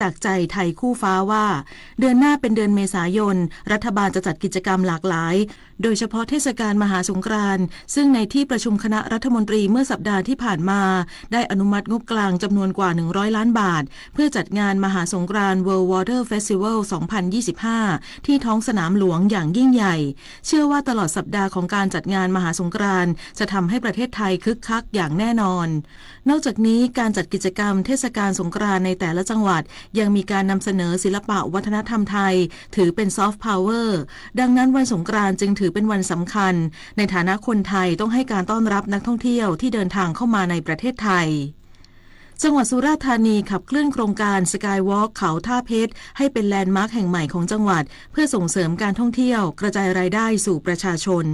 จากใจไทยคู่ฟ้าว่า เดือนหน้าเป็นเดือนเมษายน รัฐบาลจะจัดกิจกรรมหลากหลาย โดยเฉพาะเทศกาลมหาสงกรานต์ ซึ่งในที่ประชุมคณะรัฐมนตรีเมื่อสัปดาห์ที่ผ่านมา ได้อนุมัติงบกลางจำนวนกว่า หนึ่งร้อยล้านบาท เพื่อจัดงานมหาสงกรานต์ World Water Festival สองพันยี่สิบห้า ที่ท้องสนามหลวงอย่างยิ่งใหญ่ เชื่อว่าตลอดสัปดาห์ของการจัดงานมหาสงกรานต์ จะทำให้ประเทศไทยคึกคักอย่างแน่นอน นอกจากนี้การจัดกิจกรรมเทศกาลสงกรานต์ในแต่ละจังหวัด ยังมีการนำเสนอศิลปะวัฒนธรรมไทย ถือเป็น soft power ดังนั้นวันสงกรานต์จึงถือเป็นวันสำคัญ ในฐานะคนไทยต้องให้การต้อนรับนักท่องเที่ยวที่เดินทางเข้ามาในประเทศไทย จังหวัดสุราษฎร์ธานีขับเคลื่อนโครงการ Skywalk เขาท่าเพชร ให้เป็นแลนด์มาร์คแห่งใหม่ของจังหวัด เพื่อส่งเสริมการท่องเที่ยว กระจายรายได้สู่ประชาชน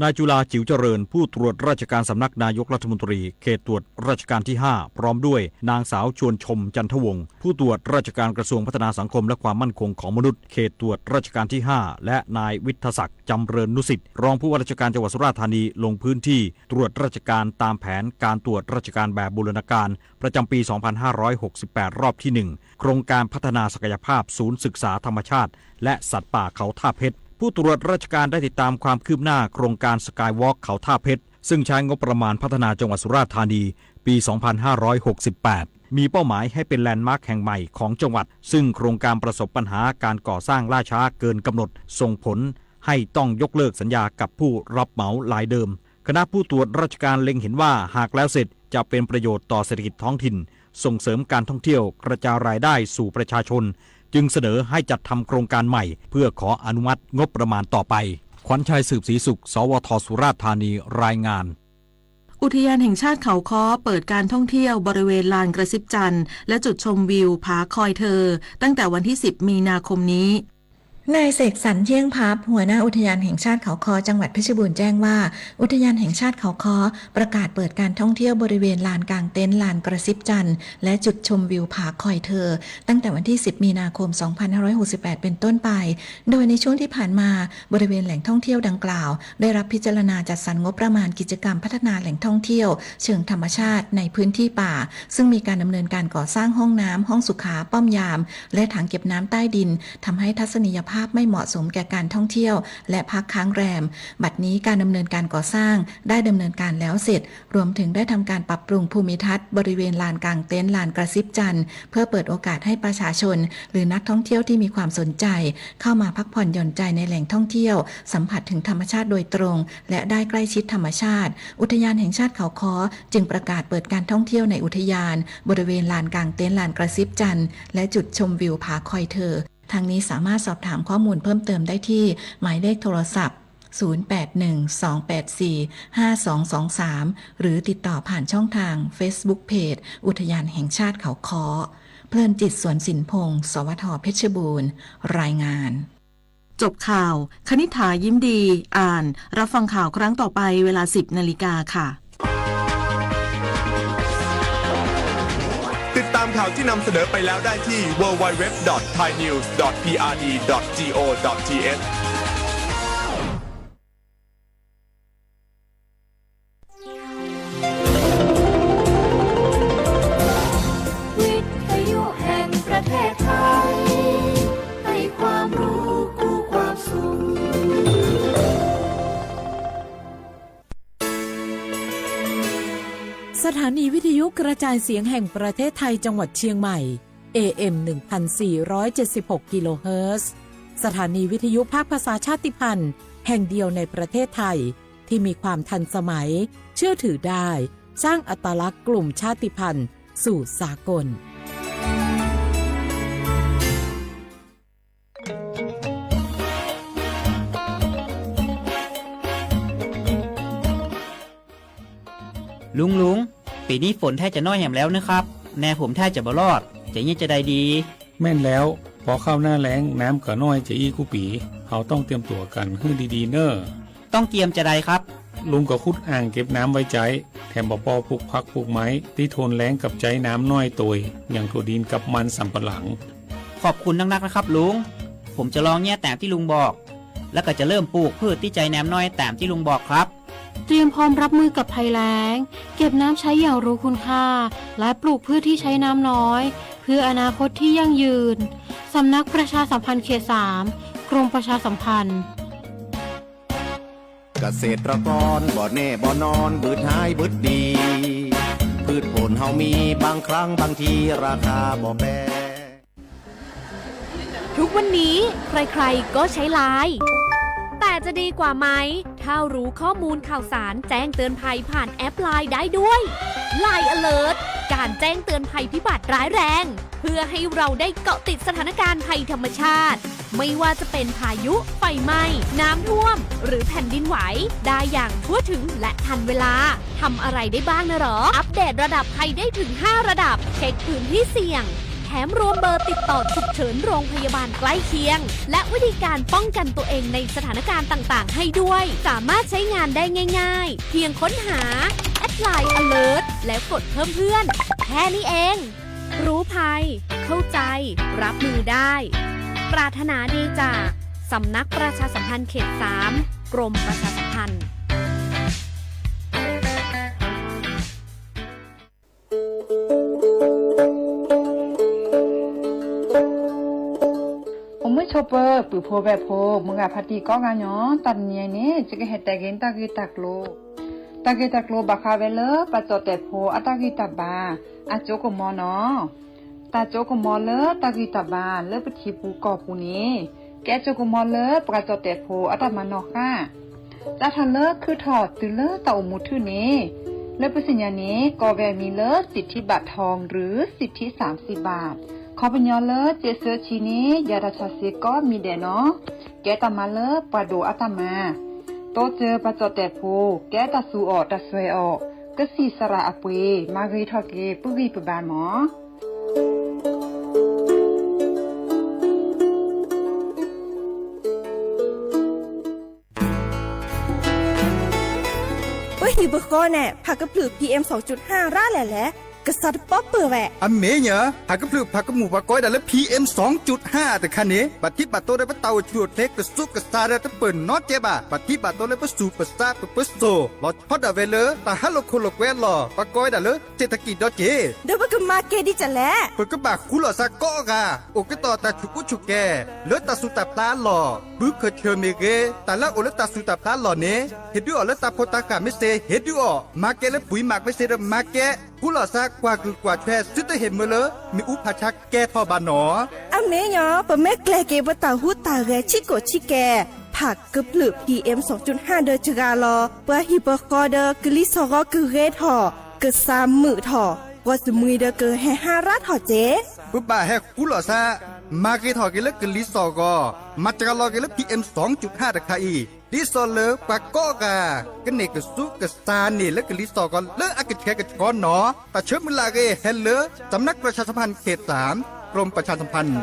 นายจุฬา จิ๋วเจริญ ผู้ตรวจราชการสำนักนายกรัฐมนตรี เขตตรวจราชการที่ห้า พร้อมด้วยนางสาวชวนชม จันทวงศ์ ผู้ตรวจราชการกระทรวงพัฒนาสังคมและความมั่นคงของมนุษย์ เขตตรวจราชการที่ห้า และนายวิทยาศักดิ์ จำเริญนุสิทธิ์ รองผู้ว่าราชการจังหวัดสุราษฎร์ธานี ลงพื้นที่ตรวจราชการตามแผนการตรวจราชการแบบบูรณาการ ประจำปี สองพันห้าร้อยหกสิบแปด รอบที่หนึ่ง โครงการพัฒนาศักยภาพศูนย์ศึกษาธรรมชาติ และสัตว์ป่าเขาท่าเพชร ผู้ตรวจราชการได้ติดตามความคืบหน้าโครงการ Skywalk เขาท่าเพชร ซึ่งใช้งบประมาณพัฒนาจังหวัดสุราษฎร์ธานี ปี สองพันห้าร้อยหกสิบแปด มีเป้าหมายให้เป็นแลนด์มาร์คแห่งใหม่ของจังหวัด ซึ่งโครงการประสบปัญหาการก่อสร้างล่าช้าเกินกำหนด ส่งผลให้ต้องยกเลิกสัญญากับผู้รับเหมารายเดิม คณะผู้ตรวจราชการเล็งเห็นว่าหากแล้วเสร็จจะเป็นประโยชน์ต่อเศรษฐกิจท้องถิ่น ส่งเสริมการท่องเที่ยว กระจายรายได้สู่ประชาชน จึงเสนอให้จัดทำโครงการใหม่ เพื่อขออนุมัติงบประมาณต่อไป ขวัญชัย สืบศรีสุข สวท สุราษฎร์ธานี รายงาน อุทยานแห่งชาติเขาค้อเปิดการท่องเที่ยวบริเวณลานกระซิบจันทร์และจุดชมวิวผาคอยเทอร์ ตั้งแต่วันที่ สิบ มีนาคมนี้ นายเสกสรร เยี่ยงพับ หัวหน้าอุทยานแห่งชาติเขาค้อ จังหวัดเพชรบูรณ์แจ้งว่า อุทยานแห่งชาติเขาค้อ ประกาศเปิดการท่องเที่ยวบริเวณลานกางเต็นท์ลานกระซิบจันทร์ และจุดชมวิวผาคอยเทอร์ ตั้งแต่วันที่ สิบ มีนาคม สองพันห้าร้อยหกสิบแปด เป็นต้นไป โดยในช่วงที่ผ่านมา บริเวณแหล่งท่องเที่ยวดังกล่าว ได้รับพิจารณาจัดสรรงบประมาณกิจกรรมพัฒนาแหล่งท่องเที่ยวเชิงธรรมชาติในพื้นที่ป่า ซึ่งมีการดำเนินการก่อสร้างห้องน้ำ ห้องสุขา ป้อมยาม และถังเก็บน้ำใต้ดิน ทำให้ทัศนียภาพไม่เหมาะสมแก่การท่องเที่ยว และพักค้างแรม บัดนี้การดำเนินการก่อสร้างได้ดำเนินการแล้วเสร็จ รวมถึงได้ทำการปรับปรุงภูมิทัศน์บริเวณลานกางเต็นท์ลานกระซิบจันทร์ เพื่อเปิดโอกาสให้ประชาชน หรือนักท่องเที่ยวที่มีความสนใจ เข้ามาพักผ่อนหย่อนใจในแหล่งท่องเที่ยว สัมผัสถึงธรรมชาติโดยตรง และได้ใกล้ชิดธรรมชาติ อุทยานแห่งชาติเขาค้อ จึงประกาศเปิดการท่องเที่ยวในอุทยาน บริเวณลานกางเต็นท์ลานกระซิบจันทร์ และจุดชมวิวผาคอยเทอร์ ทางนี้สามารถสอบถามข้อมูลเพิ่มเติมได้ที่หมายเลขโทรศัพท์ ศูนย์แปดหนึ่ง สองแปดสี่ ห้าสองสองสาม หรือติดต่อผ่านช่องทาง Facebook Page อุทยานแห่งชาติเขาค้อ เพลินจิต สวนสินพงษ์ สวท เพชรบูรณ์ รายงาน จบข่าว คณิษฐา ยิ้มดี อ่าน รับฟังข่าวครั้งต่อไปเวลา สิบ นาฬิกาค่ะ ติดตามข่าวที่นำเสนอไปแล้วได้ที่ ดับเบิลยู ดับเบิลยู ดับเบิลยู ดอท ไทยนิวส์ ดอท พีอาร์ดี ดอท จี โอ ดอท ที เอช วิทยุแห่งประเทศไทย ให้ความรู้คู่ความสุข สถานีวิทยุกระจายเสียงแห่งประเทศไทยจังหวัดเชียงใหม่ เอ เอ็ม หนึ่งพันสี่ร้อยเจ็ดสิบหก กิโลเฮิรตซ์ สถานีวิทยุภาคภาษาชาติพันธุ์แห่งเดียวในประเทศไทย ที่มีความทันสมัย เชื่อถือได้ สร้างอัตลักษณ์กลุ่มชาติพันธุ์สู่สากล ลุง ลุง ปีนี้ฝนแทบจะน้อยแหมแล้วนะครับ แน่ผมแทบจะบ่รอด จะเยียะจะใดดี แม่นแล้ว พอเข้าหน้าแล้งน้ำก็น้อยจะอี้กู้ปี เฮาต้องเตรียมตั๋วกั๋นหื้อดีๆ เน่อ ต้องเตรียมจะใดครับ ลุงก็ขุดอ่างเก็บน้ำไว้ใจ๊ แถมบ่ปอปลูกผักปลูกไม้ ตี้ทนแล้งกับใจ๊น้ำน้อยโตย อย่างถั่วดินกับมันสำปะหลัง ขอบคุณนักๆ นะครับลุง ผมจะลองเยียะต๋ามตี้ลุงบอก แล้วก็จะเริ่มปลูกพืชตี้ใจ๊น้ำน้อยต๋ามตี้ลุงบอกครับ เตรียมพร้อมรับมือกับภัยแล้ง เก็บน้ำใช้อย่างรู้คุณค่า และปลูกพืชที่ใช้น้ำน้อย เพื่ออนาคตที่ยั่งยืน สำนักประชาสัมพันธ์เขตสาม กรมประชาสัมพันธ์ เกษตรกรบ่แน่บ่นอน บืดหายบืดดี พืชผลเฮามี บางครั้งบางที ราคาบ่แปร ทุกวันนี้ใครๆก็ใช้ไลน์ แต่จะดีกว่าไหม ถ้ารู้ข้อมูลข่าวสารแจ้งเตือนภัยผ่านแอปไลน์ได้ด้วย ไลน์ Alert การแจ้งเตือนภัยพิบัติร้ายแรง เพื่อให้เราได้เกาะติดสถานการณ์ภัยธรรมชาติ ไม่ว่าจะเป็นพายุ ไฟไหม้ น้ำท่วม หรือแผ่นดินไหว ได้อย่างทั่วถึงและทันเวลา ทำอะไรได้บ้างนะหรอ อัปเดตระดับภัยได้ถึงห้าระดับ เช็คพื้นที่เสี่ยง แถมรวมเบอร์ติดต่อฉุกเฉินโรงพยาบาลใกล้เคียง และวิธีการป้องกันตัวเองในสถานการณ์ต่างๆ ให้ด้วย สามารถใช้งานได้ง่ายๆ เพียงค้นหา แอดไลน์ Alert แล้วกดเพิ่มเพื่อน แค่นี้เอง รู้ภัย เข้าใจ รับมือได้ ปรารถนาดีจาก สำนักประชาสัมพันธ์เขตสาม กรมประชาสัมพันธ์ အိၣ်မုာ်ဆိးပၢၤ ပုၢ်ဖိဝဲၢ်ဖိ မုၢ်ဂၤဖါတံၢ်ကိးဂၤညီ တနံၤအံၤန့ၣ် ယကဟဲတဲက့ၤတၢ်ဂ့ၢ်တၢ်ကျိၤ တၢ်ဂ့ၢ်တၢ်ကျိၤဘၣ်ဃးဝဲလၢ ပှၤကၠီၣ်တဲာ်ဖိအတၢ်ဂံၢ်တၢ်ဘါ အစိကမီၤနီၤ တၢ်စိကမီၤလၢတၢ်ဂံၢ်တၢ်ဘါလၢပထံပူၤကီၢ်ပူၤန့ၣ် ကဲစိကမီၤလၢပှၤကၠီၣ်တဲာ်ဖိအတၢ်မၤနီၣ်ဃာ် စးထီၣ်လၢခုထီၣ်တုၤလၢတၢ်အိၣ်မူထူၣ်န့ၣ် လၢပသ့ၣ်ညါန့ၣ် ကိးဝဲအမံၤလၢ สิทธิบัตรทอง หรือ สิทธิสามสิบบาท ခီပညီလၢ စ့စၢဆံန့ၣ် ယၤတၢ်ဆီၣ်ဆံးကိးမံၤဒဲးနီၤ ကဲတၢ်မၤလၢပှၤဒိၣ်အတၢ်မၤ တိစၢၤပှၤကၠီၣ်တဲာ်ဖိ ကဲတၢ်သူအီၤတၢ်စွဲအီၤ ကစံၣ်စရၤအပှ့ၤ မၤဂ့ၤထီၣ်က့ၤ ပုၢ်ဂံၢ်ပဘါမး ပဟံၣ်ပဃီန့ၣ် ဖးကဖျၢၣ် PM စူင်ၣ်ကၠုၣ်ဟၣ် ရၣ်လဲၣ်လဲၣ် ကစးတပီၢ်ပၢၢ်ဝဲ အမ့ၢ်ညီ ဖးကဖျၢၣ်ဖးကမူၣ်ပှၤကိးဝဲဒၣ်လၢ PM စူင်ၣ်ကၠုၣ်ဟၣ်တခါန့ၣ် ဘၣ်ထံးဘၣ်တိၢ်ဒီးပတၢ်အိၣ်ဆူၣ်အိၣ်ချ့ကစူးကစါဒီးတပၢၢ်နီတကဲဘၣ် ဘၣ်ထံးဘၣ်တိၢ်လၢပသူၣ်ပသးပပၢၤစိၤ လီၤဆီဒၣ်ဝဲလၢ တၢ်ဟးလိာ်ခိၣ်လိာ်ကွဲအလီၢ် ပှၤကိးဝဲဒၣ်လၢ เศรษฐกิจ ဒီးက့ၤ ဒီးပကမၤကဲဒ်လဲၣ် ပကဘၣ်ဃူလိာ်သးကိးဂၤ အိၣ်ကဲထီၣ်တၢ်ဆူၣ်ကူဆူၣ်ကဲၤ လၢတၢ်သူၣ်တၢ်ဖျးအလီၢ် ဘုခၢၣ်ဆၢၣ်မ့ၢ်ဂ့ၤ တၢ်လၢအအိၣ်လၢတၢ်သူၣ်တၢ်ဖျးအလီၢ်န့ၣ် ဟ့ၣ်ဒုးအီၤလၢတၢ်ဖိတၢ်ဃၢ်မ့ၢ်စ့ ဟ့ၣ်ဒုးအီၤ မၤကဲလၢပှံၤမးမ့ၢ်စ့ဒီးမၤကဲ ဃူလိာ်သးကွၢ်ကုၢ်ကွၢ်ဆွဲ သုတဟ့ၣ်မၢလၢ မ့ၣ်အူဖးဆါကဲထီၣ်ဘၣ်နီၤ အမ့ၢ်ညီ ပမ့ၢ်ကျဲၤက့ၤပတၢ်ဟူးတၢ်ဂဲၤဆံးကိာ်ဆံးကဲၤ ဖးကဖျၢၣ် PM စူင်ၣ်ကၠုၣ်ဟၣ်ဒီးစှၤလီၤ ပှၤဟံၣ်ပဃီဒီးကလံၤစိးဂီၤကဂ့ၤထီၣ် ကစၢ်မုာ်ထီၣ် ပှၤစမံၤဒီးကဟဲဟးရၣ်ထီၣ်က့ၤ ပဘၣ်ဟဲဃူလိာ်သး မၤဂ့ၤထီၣ်က့ၤလၢကလံၤစိးဂီၤ မၤစှၤလီၤက့ၤလၢ PM စူင်ၣ်ကၠုၣ်ဟၣ်တခါအံၤ ဒ်သိးလၢပှၤကိးဂၤ ကန့ၢ်ကစူးကစါန့ၢ်လၢကလံၤစိးဂီၤလၢအကဆှဲကဆှီနီၤ တၢ်ဆၢမုၢ်လၢ်အဂ့ၢ်ဟဲလၢ สำนักประชาสัมพันธ์เขตสาม กรมประชาสัมพันธ์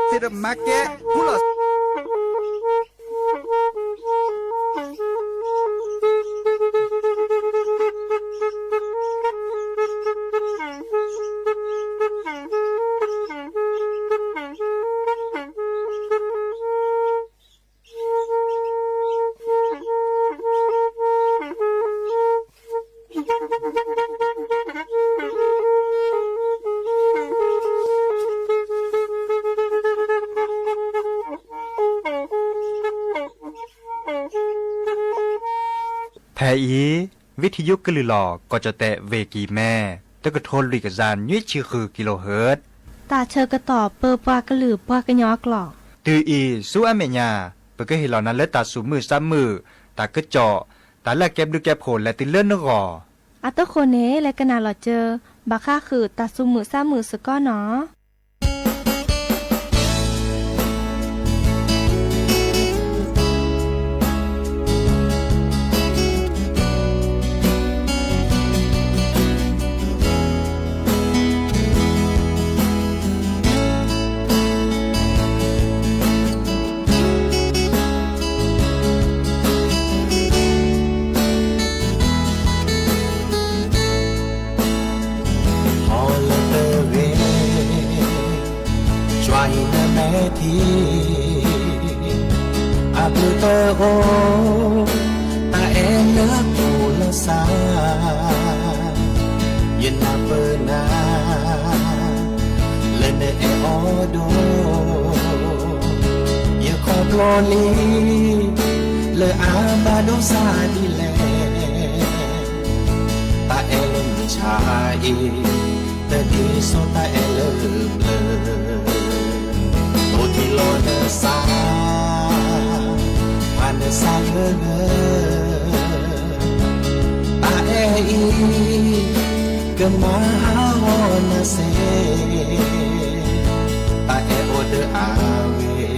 သ့ၣ်ဒီးမၤကဲ ပူလီၤ ဖဲအံၤ ဝံထံယိကလုၢ်လီၤ ကီၢ်ကၠီၣ်တဲၣ် ဝ့ၢ်ကံၢ်မဲ တကထိလွံၢ်ကယၤနွံဆံဃု kilohertz တၢ်ဆၢကတီၢ်ပၢပှၤကလုာ်ပှၤကညီအကျိာ် တုၤအံၤဆူအမဲာ်ညါ ပကဟ့ၣ်လီၤနၤလၢတၢ်သူၣ်မုာ်သးမုာ် တၢ်ကစီၣ် တၢ်လၢအကဲဘျုးကဲဖှိၣ်လဲၤတုၤလၢနဂီၢ် အတဃိန့ၣ် လဲၤကနၣ်လီၤစၢၤ ဘၣ်ဃးဃုာ်တၢ်သူၣ်မုာ်သးမုာ်စ့ၢ်ကီးနီၤ. ဟီၣ်လၢ ထံ အဘျုးတအိၣ် တၢ်အဲၣ်လၢပူၤလီၤစၢ် ယနၢ်ပၢၢ်နၤ လၢနအဲၣ်အီၤဒိၣ် ယခီဖျိလံ လၢအဘၣ်ဒိဆါဒ်လဲၣ် တၢ်အဲၣ်လၢမုၢ်ဆါအံၤ တဒ်သိးတၢ်အဲၣ်လၢပျၢၤ အိၣ်ထံလီၤနစၢ် ပှၤနစၢ်ဂၢၢ်ဂၢၢ် တၢ်အဲၣ်အံၤ ကမၤဟးဂီၤနၤစ့ၢ် တၢ်အဲၣ်အိၣ်ဒီးအဂ့ၤ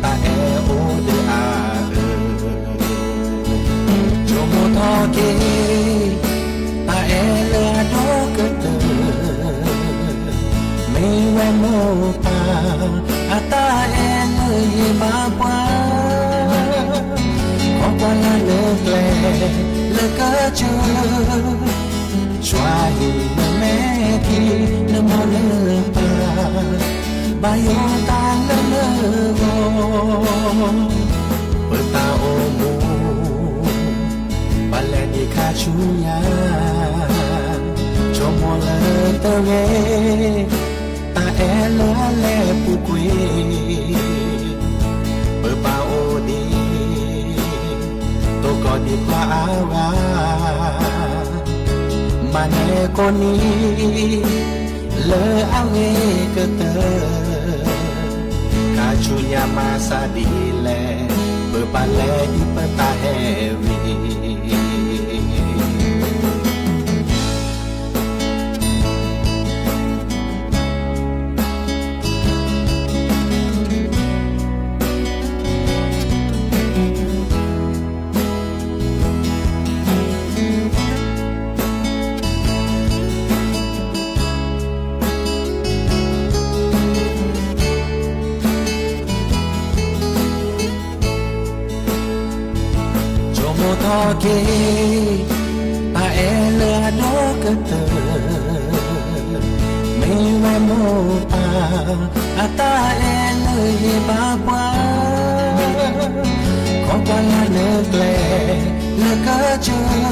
တၢ်အဲၣ်အိၣ်ဒီးအဂ့ၤ ဆိကမိၣ်ထီၣ်က့ၤ တၢ်အဲၣ်လၢအဒိၣ်ကတၢၢ် မ့ၢ်ဝဲမိၢ်ပၢ် အတၢ်အဲၣ်လၢယဘၣ်ပှၤ ခီကွၢ်လၢ်လၢကျဲ လၢကစၢၢ် ကွၢ်ဟံးနမဲာ်ထံ နမိၢ်နပၢ် ဘၣ်ယိၣ်တၢ်လၢနဂီၢ် ပတၢ်အိၣ်မူ ပလဲၤဒံးခါဆူညါ ဆိကမိၣ်လၢတဂ့ၤ တၢ်အဲၣ်လၢအလဲၤပူၤကွံာ် ပဘၣ်အိၣ်ဒံး တိၢ်ကီၢ်ဒံးပှၤအါဂၤ မၤနၢၤကိးနံၤ လၢအဂ့ၤကတၢၢ် ခါဆူညါမၤစၢ်ဒ်လဲၣ် ပဘၣ်လဲၤဒံးပတၢ်ဟဲဝံၤ ဆိကမိၣ်ထီၣ်က့ၤ တၢ်အဲၣ်လၢအဒိၣ်ကတၢၢ် မ့ၢ်ဝဲမိၢ်ပၢ် အတၢ်အဲၣ်လၢယဘၣ်ပှၤ ခီကွၢ်လၢ်လၢကျဲ လၢကစၢၢ်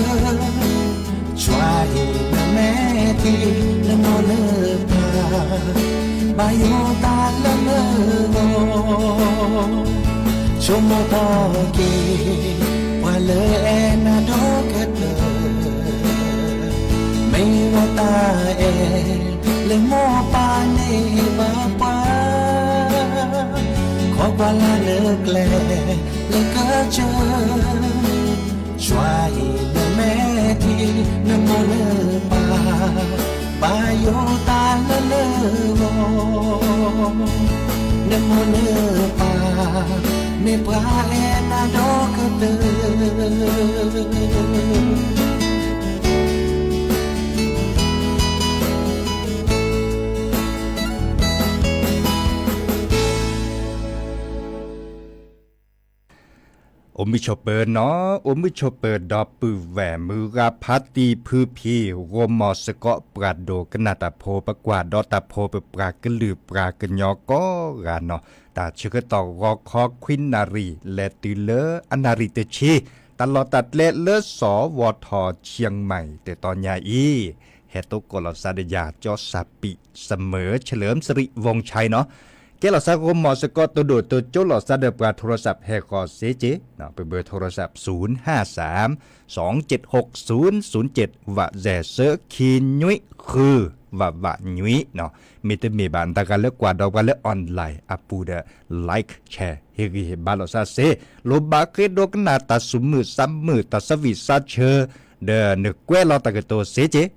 ကွၢ်ဟံးနမဲာ်ထံ နမိၢ်နပၢ် ဘၣ်ယိၣ်တၢ်လၢနဂီၢ် ဆိကမိၣ်ထီၣ်က့ၤ ပှၤလၢအဲၣ်နၤဒိၣ်ကတၢၢ် မ့ၢ်ဝဲတၢ်အဲၣ် လၢမိၢ်ပၢ်န့ၣ်ဘၣ်ပှၤ ခီကွၢ်လၢ်လၢကျဲ လၢကစၢၢ် ကွၢ်ဟံးနမဲာ်ထံ နမိၢ်နပၢ် ဘၣ်ယိၣ်တၢ်လၢနဂီၢ် နမိၢ်နပၢ် မ့ၢ်ပှၤအဲၣ်နၤဒိၣ်ကတၢၢ် အိၣ်မုာ်ဆိးပၢၤနီၤ, အိၣ်မုာ်ဆိးပၢၤဒီပုၢ်ဝဲၢ် မုၢ်ဂၤဖါတံၤဖုဖံ ဂီၢ်မီၤစ့ၢ်ကီးပှၤဒိကနၣ်တၢ်ဖိ ပကွၢ်ဒီးတၢ်ဖိ ပပှၤကလုာ်ပှၤကညီကိးဂၤနီၤ, တၢ်ဆၢကတီၢ်ဂီၤခီခွံနၣ်ရံၣ် လဲၤတုၤလၢအနၣ်ရံၣ်တဆံ, တၢ်လီၢ်တၢ်ကျဲလၢစီၤဝီၤထီၣ် ခၠံၣ်မဲၣ် တတီၤညါအံၤ ဟဲသကိးလီၤစၢ်ဒီးယၤ ကၠီစၢ်ပံး စမၢၢ် เฉลิมสิริวงศ์ชัย နီၤ, ကဲလီၤစၢ်ဂီၢ်မီၤစ့ၢ်ကီး တိၢ်ဒိၣ်တိၢ်ကၠိလီၤစၢ်ဒီးပှၤ โทรศัพท์ ဟဲဃီၤစ့ၢ်ကီး, ပဘၢ โทรศัพท์ ศูนย์ห้าสาม สองเจ็ดหก ศูนย์ศูนย์เจ็ด ဝးစဲး စၢၢ်ခံနွံဃု ဝးဝးနွံနီၤ, မ့တမ့ၢ်ဘၣ် နတဂၤလၢကွၢ်ဒီးပှၤလၢ online အပူၤဒီး like share ဟ့ၣ်ဂံၢ်ဟ့ၣ်ဘါလီၤစၢ်စ့ၢ်, လိၣ်ဘၣ်ဃ့ဒိကနၣ်တၢ်ဆူးမုၢ်ဆါမုၢ် တၢ်ဆၢဝံၣ်ဆါဆၢ ဒီးနကွဲးလီၤတၢ်ကတိၤစ့ၢ်ကီး,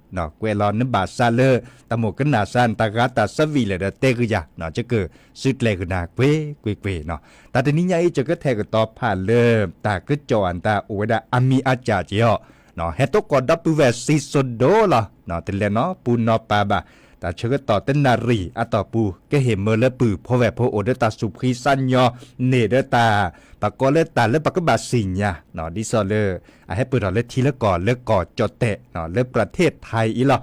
ကွဲးလီၤနဘၣ်စးလၢ တၢ်မိၣ်ကနၣ်စၢ် နတဂၤတၢ်ဆၢဝံၣ်လဲၣ်ဒီးတဲဂ့ၤယၤ, ယကစုကျဲၤကနၤကွ့ၢ်ကွ့ၢ်ကွ့ၢ်နီၤ, တၢ်တနံၤညါအံၤ ယကထဲးကတီၤဖးလၢ တၢ်ကစီၣ်အတၢ်အိၣ်ဝဲဒၣ်အမံၤအစၢ်က့ၤအီၤ, ဟဲသကိးဒီပုၢ်ဝဲၢ်စံၣ်စိၤဒိလီၤ, တလဲၤနီၤ ပူၤနီၤပၤဘၣ်, တၢ်ဆၢကတီၢ်တနၣ်ရံၣ်အတီၢ်ပူၤ ကဟ့ၣ်မၢလၢပုၢ်ဖိဝဲၢ်ဖိအိၣ်ဒီးတၢ်သူၣ်ဖှံသးညီ န့ၢ်ဒီးတၢ် ပကိးလၢတၢ်လၢပကဘၣ်သ့ၣ်ညါ, ဒ်သိးလၢ အဟဲပၢၢ်ထီၣ်လၢထံလၢကီၢ်လၢကီၢ်ကၠီၣ်တဲာ် လၢပြထ့ၣ်ထၢၣ်အံၤလီၤ,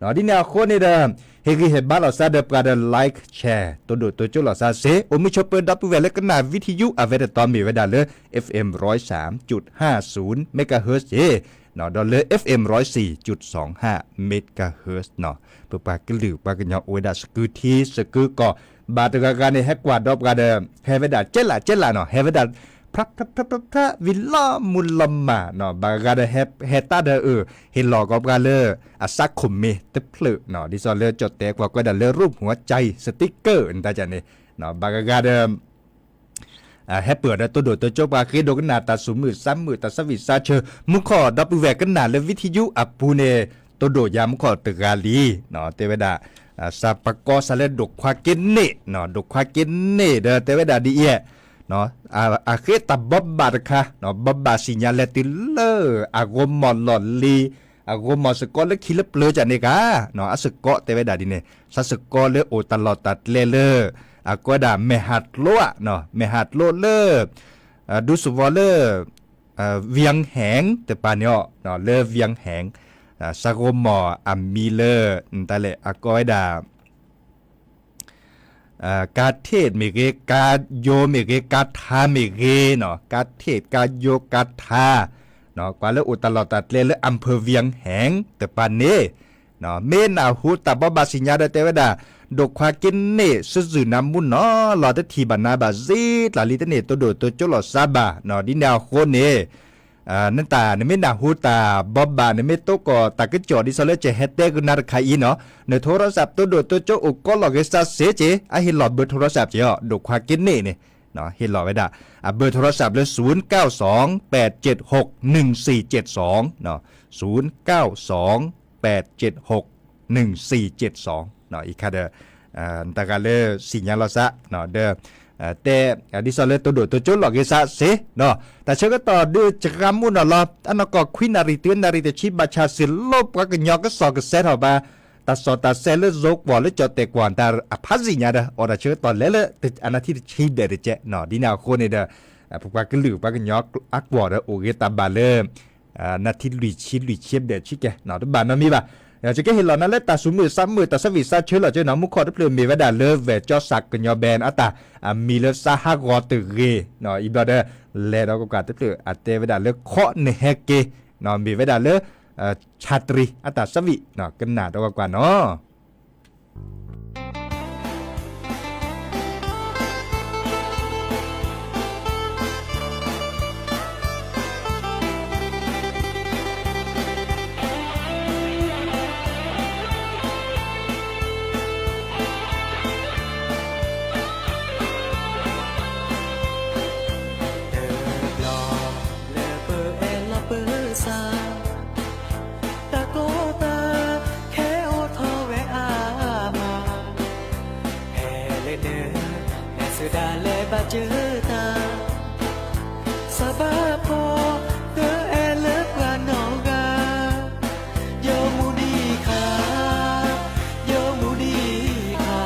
ဒ်န့ၣ်အဃိန့ၣ်ဒီး ဟ့ၣ်ဂံၢ်ဟ့ၣ်ဘါလီၤသးဒီးပှၤဒီး like share တိၢ်ဒိၣ်တိၢ်ကၠိလီၤသးစ့ၢ်, အိၣ်မုာ်ဆိးပၢၤဒီပုၢ်ဝဲၢ်လၢကနၣ် ဝံထံယူ အဝဲတတီမ့ၢ်ဝဲဒၣ်လၢ F M ร้อยสามจุดห้าศูนย์ megahertz ယ့ၣ်, ဒီးလၢ F M ร้อยสี่จุดสองห้า megahertz နီၤ, ပပှၤကလုာ်ပှၤကညီအိၣ်ဝဲဒၣ်စကုထံစကုကီၢ်, ဘၣ်တဂၤဂၤန့ၣ် ဟဲကွၢ်ဒီးပှၤဒီး ဟဲဝဲဒၣ်ကဲလၢ်ကဲလၢ်နီၤ, ဟဲဝဲဒၣ် ဖြးဖြးဖြးဖြး ဝံၤလီၤမူလီၤမၢ်နီၤ, ဘၣ်ဂၤဒီးဟဲတၢ်ဒီးအၢ ဟ့ၣ်လီၤကီးပှၤလၢ အစးခိၣ်မ့ၢ်တဖျၢၣ်နီၤ, ဒ်သိးလၢကၠီၣ်တဲာ်ကွၢ်ကွဲဒၣ်လၢ ရူၢ်မူအကၠါအံၤ စတံကၢၣ် နတၢ်န့ၣ်, ဘၣ်ဂၤဂၤဒီး ဟဲပၢၢ်ဒီးတိၢ်ဒိၣ်တိၢ်ကၠိပှၤဃ့ဒိကနၣ်တၢ်သူၣ်မုာ်သးမုာ်တၢ်သးဝံၣ်သးဆၢ, မူခိၣ်ဒီပုၢ်ဝဲၢ်ကနၣ်လၢ ဝံထံယူ အပူၤန့ၣ် တိၢ်ဒိၣ်ယၤမူခိၣ်တဂၤလံ, တဲဝဲဒၣ် စးပကီစးလၢဒိၣ်ခွါက့န့ၣ်နီၤ, ဒိၣ်ခွါက့န့ၣ်ဒီး တဲဝဲဒၣ်ဒ်အံၤ, အဃ့တၢ်ဘိးဘၣ်တခါ, ဘိးဘၣ်စံၣ်ညါလဲၤတုၤလၢ အဂီၢ်မီၢ်လီၢ်လံၤ, အဂီၢ်မီၢ်စ့ၢ်ကီးလၢခံလၢပျၢၤကၢ်န့ၣ်ဂ့ၤ, အစ့ၢ်ကီးတဲဝဲဒၣ်ဒ်န့ၣ်, စးစ့ၢ်ကီးလၢအိၣ်တၢ်လီၢ်တၢ်ကျဲလၢ အကိးဝဲဒၣ်မဲၢ်ဟးကျိဧါ, မဲၢ်ဟးကျိလၢ ဒူသဝီလၢ ဝံဟဲၣ်တပၤန့ၣ်အီၤ, လၢဝံဟဲၣ်, စးဂီၢ်မီၢ်အမံၤလၢ နတၢ်လဲၣ် အကိးဝဲဒၣ် ကါထ့ၣ်မ့ၢ်ဂ့ၤ, ကါယိမ့ၢ်ဂ့ၤ, ကါထါမ့ၢ်ဂ့ၤနီၤ, ကါထ့ၣ် ကါယိ ကါထါ, ကွၢ်လၢအိၣ်တၢ်လီၢ်တၢ်ကျဲလၢ အၣ်ဖၢၣ်ဝံဟဲၣ်တပၤန့ၣ်, မ့ၢ်နၢ်ဟူတၢ်ဘိးဘၣ်စံၣ်ညါဒီးတဲဝဲဒၣ်, ဒိၣ်ခွါက့န့ၣ် စၢ်စုၣ်နၤမူနီၤလီၤ တထံၣ်ဘၣ်နၤဘၣ်စံးကျၢ်လံတန့ၢ် တိၢ်ဒိၣ်တိၢ်ကၠိလီၤသးဘၣ်, ဒ်န့ၣ်အဃိန့ၣ် နတၢ် နမ့ၢ်နၢ်ဟူတၢ်ဘိးဘၣ် နမ့ၢ်တိၢ်ကီၢ်တၢ်ကစီၣ်ဒ်သိးလၢကဟဲတဲကနၤတခါအံၤနီၤ, နထိရၢၡၢၣ် တိၢ်ဒိၣ်တိၢ်ကၠိအိၣ်ကီးလီၤဂ့ၤစးစ့ၢ်ကီး, အဟ့ၣ်လီၤဘၢထိရၢၡၢၣ်က့ၤအီၤ, ဒိၣ်ခွါက့န့ၣ်န့ၣ် ဟ့ၣ်လီၤဝဲဒၣ် အဘၢထိရၢၡၢၣ်လၢ ศูนย์เก้าสองแปดเจ็ดหกหนึ่งสี่เจ็ดสอง, ศูนย์เก้าสองแปดเจ็ดหกหนึ่งสี่เจ็ดสอง အံၤခါဒီး တဂၤလၢစံၣ်ညါလီၤစး ဒီး တဲ ဒ်သိးလၢတိၢ်ဒိၣ်တိၢ်ကၠိလီၤဂ့ၤစးစ့ၢ်, တၢ်ဆၢကတီၢ်ဒုးစှၤမူနီၤလီၤ, အနီၢ်ကီၢ်ခွံနၣ်ရံၣ်တုၤနၣ်ရံၣ်တဆံ ဘၣ်ဆၣ်စ့ၢ်လီၤ ပှၤကညီကစီၣ်ကစဲးထီၣ်ဘၣ် တၢ်စီၣ်တၢ်ဆဲးလၢ Zoom ကွီၢ်လၢကၠီၣ်တဲာ်ကွီၢ် တၢ်အဖးစံၣ်ညါဒီး အိၣ်ဒီးဆၢကတီၢ်လဲၤလၢ အနၢ်ထံတဆံဘျဲၣ်တကဲး, ဒ်န့ၣ်အဃိန့ၣ်ဒီး ပပှၤကလုာ်ပှၤကညီအကွီၢ်ဒီးအိၣ်ဂ့ၤတၢ်ဘၣ်လၢ နၢ်ထံလွံၢ်ဆံ လွံၢ်ဆံဘျဲၣ်ဆံကဲး တဘၣ်နီတမံၤဘၣ်, ယကဟ့ၣ်လီၤနၤလၢတၢ်သူၣ်မုာ်သးမုာ် တၢ်သးဝံၣ်သးဆၢလီၤက့နီၤ, မူခိၣ်တဖျၢၣ်မ့ၢ်ဝဲဒၣ်လၢ ဝဲၢ်ကၠီစၣ်ကညီ band အတၢ်အမံၤလၢ စးဟးဂီၤတဂ့ၤ, အံၤဘျီဒီး လဲၤဒီးကွၢ်ကွၢ်တဖျၢၣ်အတဲဝဲဒၣ်လၢ ခီနဟဲက့ၤ, မ့ၢ်ဝဲဒၣ်လၢ ဆၣ်တရံး အတၢ်သးဝံၣ် ကနၣ်ဒီးကွၢ်ကွၢ်နီၤ. တၢ်ကိၢ်တၢ်ခဲအိၣ်ထီၣ်ဝဲအါမး, ဟဲလၢနၤ ဟဲဆူဒၣ်လဲာ်ဘၣ်စၢၤတၢ်, စးဘၣ်ဖှီၣ်တအဲၣ်လၢပှၤနီတဂၤ, ယိၤမူဒံးခါ, ယိၤမူဒံးခါ,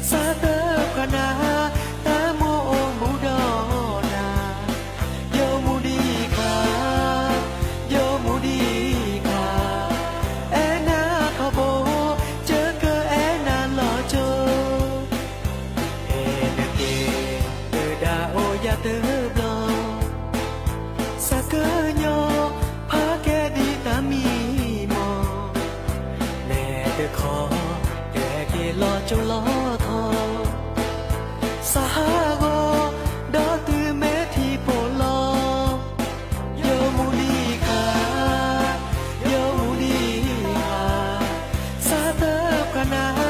စးတဖျါနၤ တၢ်မိၣ်အိၣ်မူဒီးနၤ ယိၤမူဒံးခါ, ယိၤမူဒံးခါ, အဲၣ်နၤထီဘိ, ယကအဲၣ်နၤလီၤကၠိ, အဲၣ်နၤက့ၤ တဒၣ်အိၣ်ယၤတဘျီ, စးကညီ ဖးကဲဒ်တၢ်မံမီၢ်, နဲတခီ တဟဲက့ၤလီၤကၠိလီၤထီ, စးဟးဂီၤ ဒီးတုၤမဲာ်ထံဖိလီၤ, ယိၤမူဒံးခါ, ယိၤမူဒံးခါ, စးတဖျါနၤ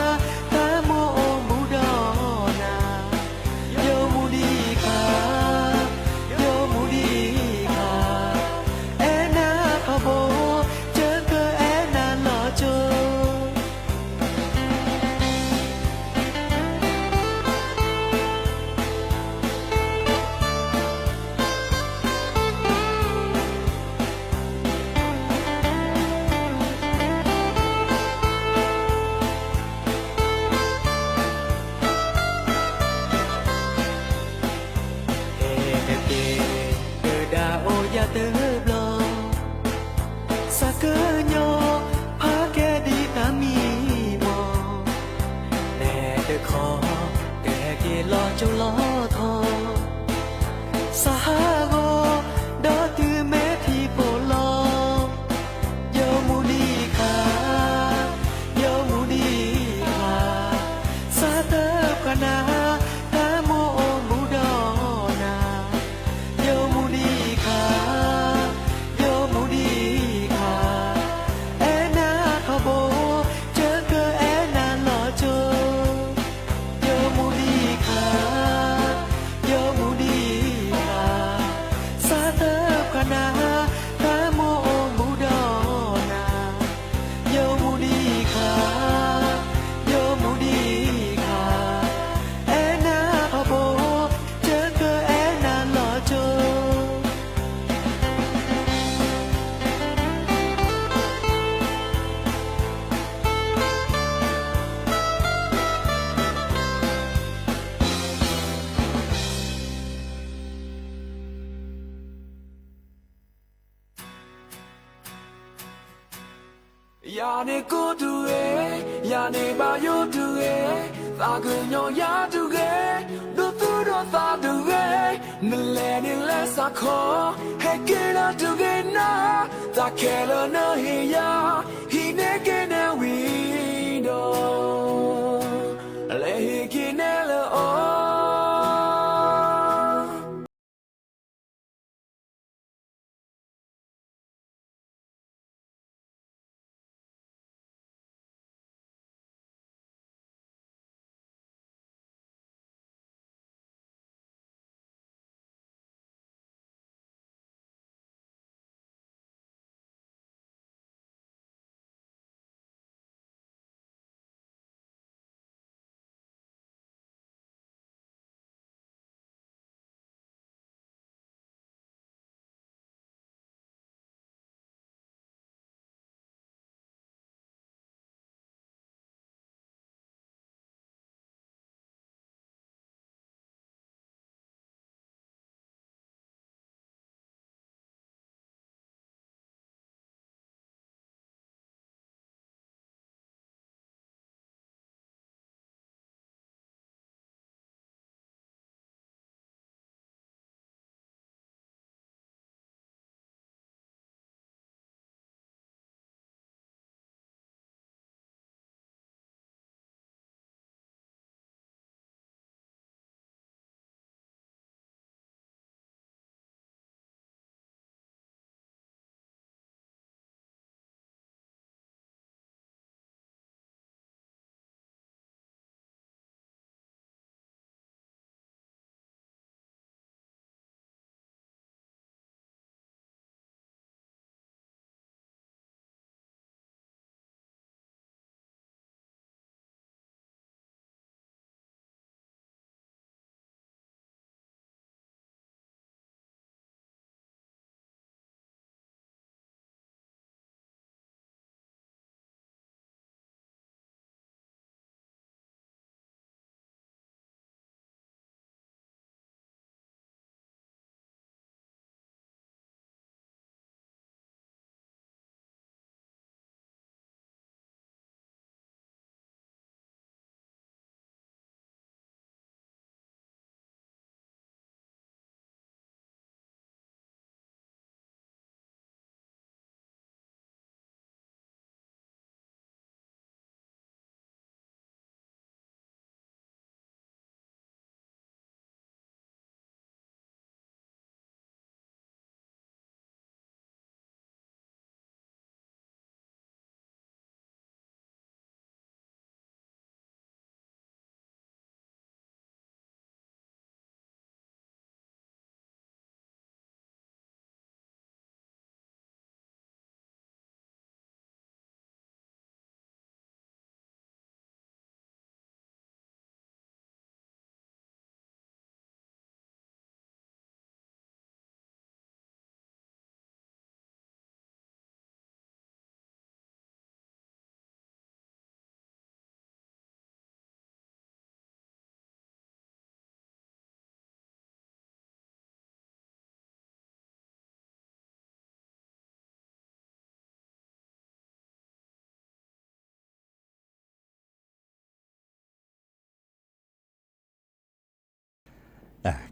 တၢ်မိၣ်အိၣ်မူဒီးနၤ, ယိၤမူဒံးခါ, ယိၤမူဒံးခါ, အဲၣ်နၤထီဘိ, ယကအဲၣ်နၤလီၤကၠိ တၢ် တခီ ကဟဲက့ၤလီၤကၠိလီၤထီ, စးဟးဂီၤ ဒီးတုၤမ့ၢ်ထံၣ်ပိာ်လီၤ, ယိၤမူဒံးခါ, ယိၤမူဒံးခါ, စးတဖှါနၤ, တၢ်မိၣ်အိၣ်မူဒီးနၤ, ယိၤမူဒံးခါ, ယိၤမူဒံးခါ, အဲၣ်နၤထီဘိ, ယကအဲၣ်နၤလီၤကၠိ ယိၤမူဒံးခါ, ယိၤမူဒံးခါ, စးတဖှါနၤ, တၢ်မိၣ်အိၣ်မူဒီးနၤ, ယိၤမူဒံးခါ, ယိၤမူဒံးခါ, အဲၣ်နၤထီဘိ, ယကအဲၣ်နၤလီၤကၠိ ယၤန့ၣ်ကိၢ်တဂ့ၤ, ယၤန့ၣ်ဘၣ်ယိၣ်တဂ့ၤ, သးကညီၤယၤတဂ့ၤ, ဒိသူၣ်ဒိသးတဂ့ၤ, နလဲၤန့ၣ်လဲၤစးခီ, ဟဲက့ၤလၢတဂ့ၤနၤ, တၢ်ခဲလၢာ်နဟ့ၣ်ယၤ, ဟံးန့ၢ်က့ၤနဲဝံၤဒီး, လဲၤဟ့ၣ်က့ၤနဲလၢအီၤ.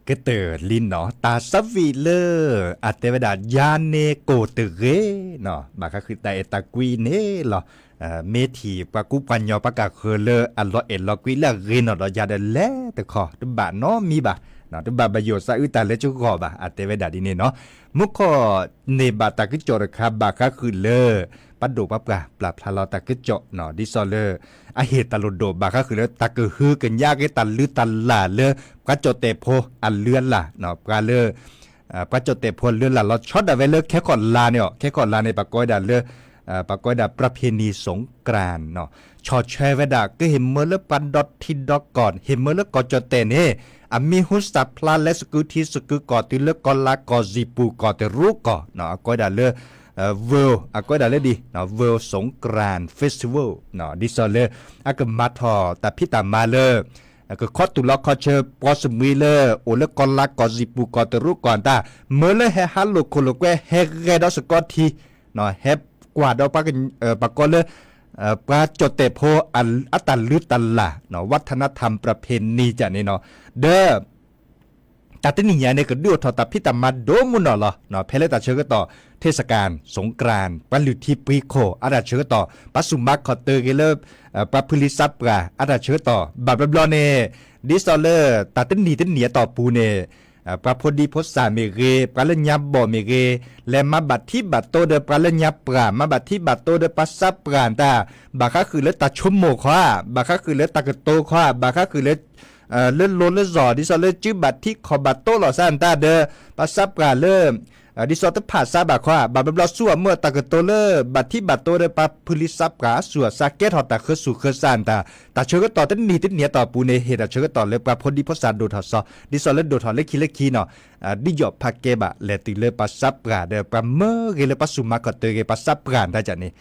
ကတၢၢ်လံနီၤ တၢ်ဆၢဝံၤလၢ အတဲဝဲဒၣ် ယၤန့ၣ်ကိၢ်တဂ့ၤနီၤ ဘၣ်ဃးဃုာ်တၢ်အဲၣ်တၢ်ကွံန့ၣ်လီၤ. မ့ၢ်ထံၣ်ပှၤကူပှၤညီပှၤကၢ်ဃၢၤလၢအလီၤအဲၣ်လီၤကွံလၢအဂ့ၤနီၢ်ဒီးယၤဒီးလဲၤတခီ တဘၣ်နီတမံၤဘၣ်, တဘၣ်ဘၣ်ယိၣ်စးအုးတၢ်လၢကဂီၢ်ဘၣ် အတဲဝဲဒၣ်ဒ်န့ၣ်နီၤ. မူခိၣ်န့ၢ်ဘၣ်တၢ်ကစီၣ်တခါဘၣ်ဃးဃုာ်လၢ ပှၤဒိၣ်ပှၤပှၢ်ပျၢ်ဖျါလီၤတၢ်ကစီၣ်နီၤ ဒ်သိးလၢ အဟ့ၣ်တၢ်လိၣ်ဒိၣ်ဘၣ်ဃးဃုာ်လၢတၢ်ကဟုကညးက့ၤတၢ်လုၢ်တၢ်လၢ်လၢ ပှၤကၠီၣ်တဲၣ်ဖိအလုၢ်အလၢ်နီၤ ပှၤလၢ ပှၤကၠီၣ်တဲၣ်ဖိအလုၢ်အလၢ်လီၤဆီဒၣ်ဝဲလၢခဲခီၣ်လါန့ၣ်အီၤ ခဲခီၣ်လါန့ၣ် ပှၤကိးဝဲဒၣ်လၢ ပှၤကိးဝဲဒၣ် ပြၢဖ့နံ စူၣ်ကရၣ်နီၤ ဆီၣ်ထွဲဝဲဒၣ် ကဟ့ၣ်မၢလၢပှၤဒီထံဒီကီၢ် ဟ့ၣ်မၢလၢကီၢ်ကၠီၣ်တဲၣ်န့ၣ် အမံၤဟူသၣ်ဖျါလၢစကုထံစကုကီၢ်တုၤလၢကီၢ်လါကီၢ်စံာ်ပူၤကီၢ်တရူးကီၢ်နီၤ အကိးဝဲဒၣ်လၢ World အကိးဝဲဒၣ်လၢဒ် World စူၣ်ကရၣ် Festival နီၤ ဒ်သိးလၢ အကမၤထီၣ်တၢ်ဖံးတၢ်မၤလၢ ကခီတူၢ်လီၤခီဆၢပှၤစမံၤလၢ အိၣ်လၢကီၢ်လါကီၢ်စံာ်ပူၤကီၢ်တရူးကီၢ်တၢ် မၢလၢဟဲဟးလိာ်ခိၣ်လိာ်ကွဲ ဟဲဂဲၤဒီးစကီထံ ဟဲကွၢ်ဒီး ပှၤကိးလၢ ပှၤကၠီၣ်တဲၣ်ဖိ အတၢ်လုၢ်တၢ်လၢ် ဝฒนธรรม ပြၢဖ့နံ ကန့ၣ်နီၤ ဒီး တၢ်တနံၤညါန့ၣ် ကဒုးအိၣ်ထီၣ်တၢ်ဖံးတၢ်မၤဒိၣ်မုၢ်နီၢ်လီၤ. ဖဲလၢတၢ်ဆၢကတီၢ် เทศกาลสงกรานต์ ပှၤလုၢ်ထံပှ့ၤခိၣ် အတၢ်ဆၢကတီၢ် ပှၤစူၢ်မၤခီၣ်တၢၤက့ၤလၢ ပှၤဖုလံၤသးပှၢ် အတၢ်ဆၢကတီၢ် ဘၣ်ဘျီဘျီန့ၣ် ဒ်သိးလၢ တၢ်တနံၤတနံၤအတီၢ်ပူၤန့ၣ် ပှၤဖိဒံဖိသၣ်မ့ၢ်ဂ့ၤ ပှၤလၢညါဘီၣ်မ့ၢ်ဂ့ၤ လဲၤမၤဘၣ်ထံဘၣ်တိဒီးပှၤလၢညါပှၢ် မၤဘၣ်ထံဘၣ်တိဒီးပှၤသးပှၢ်တၢ် ဘၣ်ဃးဃုာ်လၢတၢ်ဆိကမိၣ်ခီဧါ ဘၣ်ဃးဃုာ်လၢတၢ်ကတိၤခီဧါ ဘၣ်ဃးဃုာ်လၢ လၢလိၤလၢလီၢ် ဒ်သိးလၢစုဘၣ်ထံခီၣ်ဘၣ်တိလီၤသးတၢ်ဒီး ပှၤသးပှၢ်လၢ ဒ်သိးတဖၣ်သးဘၣ်ခီဧါ ဘၣ်ဘျီဘျီဆူအမုၢ်အတၢ်ကတိၤလၢ ဘၣ်ထံဘၣ်တိဒီးပှၤဖုလံၤသးပှၢ်အဆူၣ်အသးကဲထီၣ်တၢ်ဃၢဆူၣ်ဃၢဆးတၢ် တၢ်ဆၢကတီၢ်တနံၤတနံၤအတီၢ်ပူၤန့ၣ် ဟ့ၣ်တၢ်ဆၢကတီၢ်လၢပှၤဖိဒံဖိသၣ်ဒိၣ်ထီၣ်စီ ဒ်သိးလၢဒိၣ်ထီၣ်လၢခံလၢခံနီၤ ဒ်ယီၣ်ဖးကဲဘၣ် လဲၤတုၤလၢပှၤသးပှၢ်ဒီးပှၤမၢဂ့ၤလၢပှၤစူၢ်မၤခီၣ်တၢၤဂ့ၤ ပှၤသးပှၢ်တၢ်ကန့ၣ်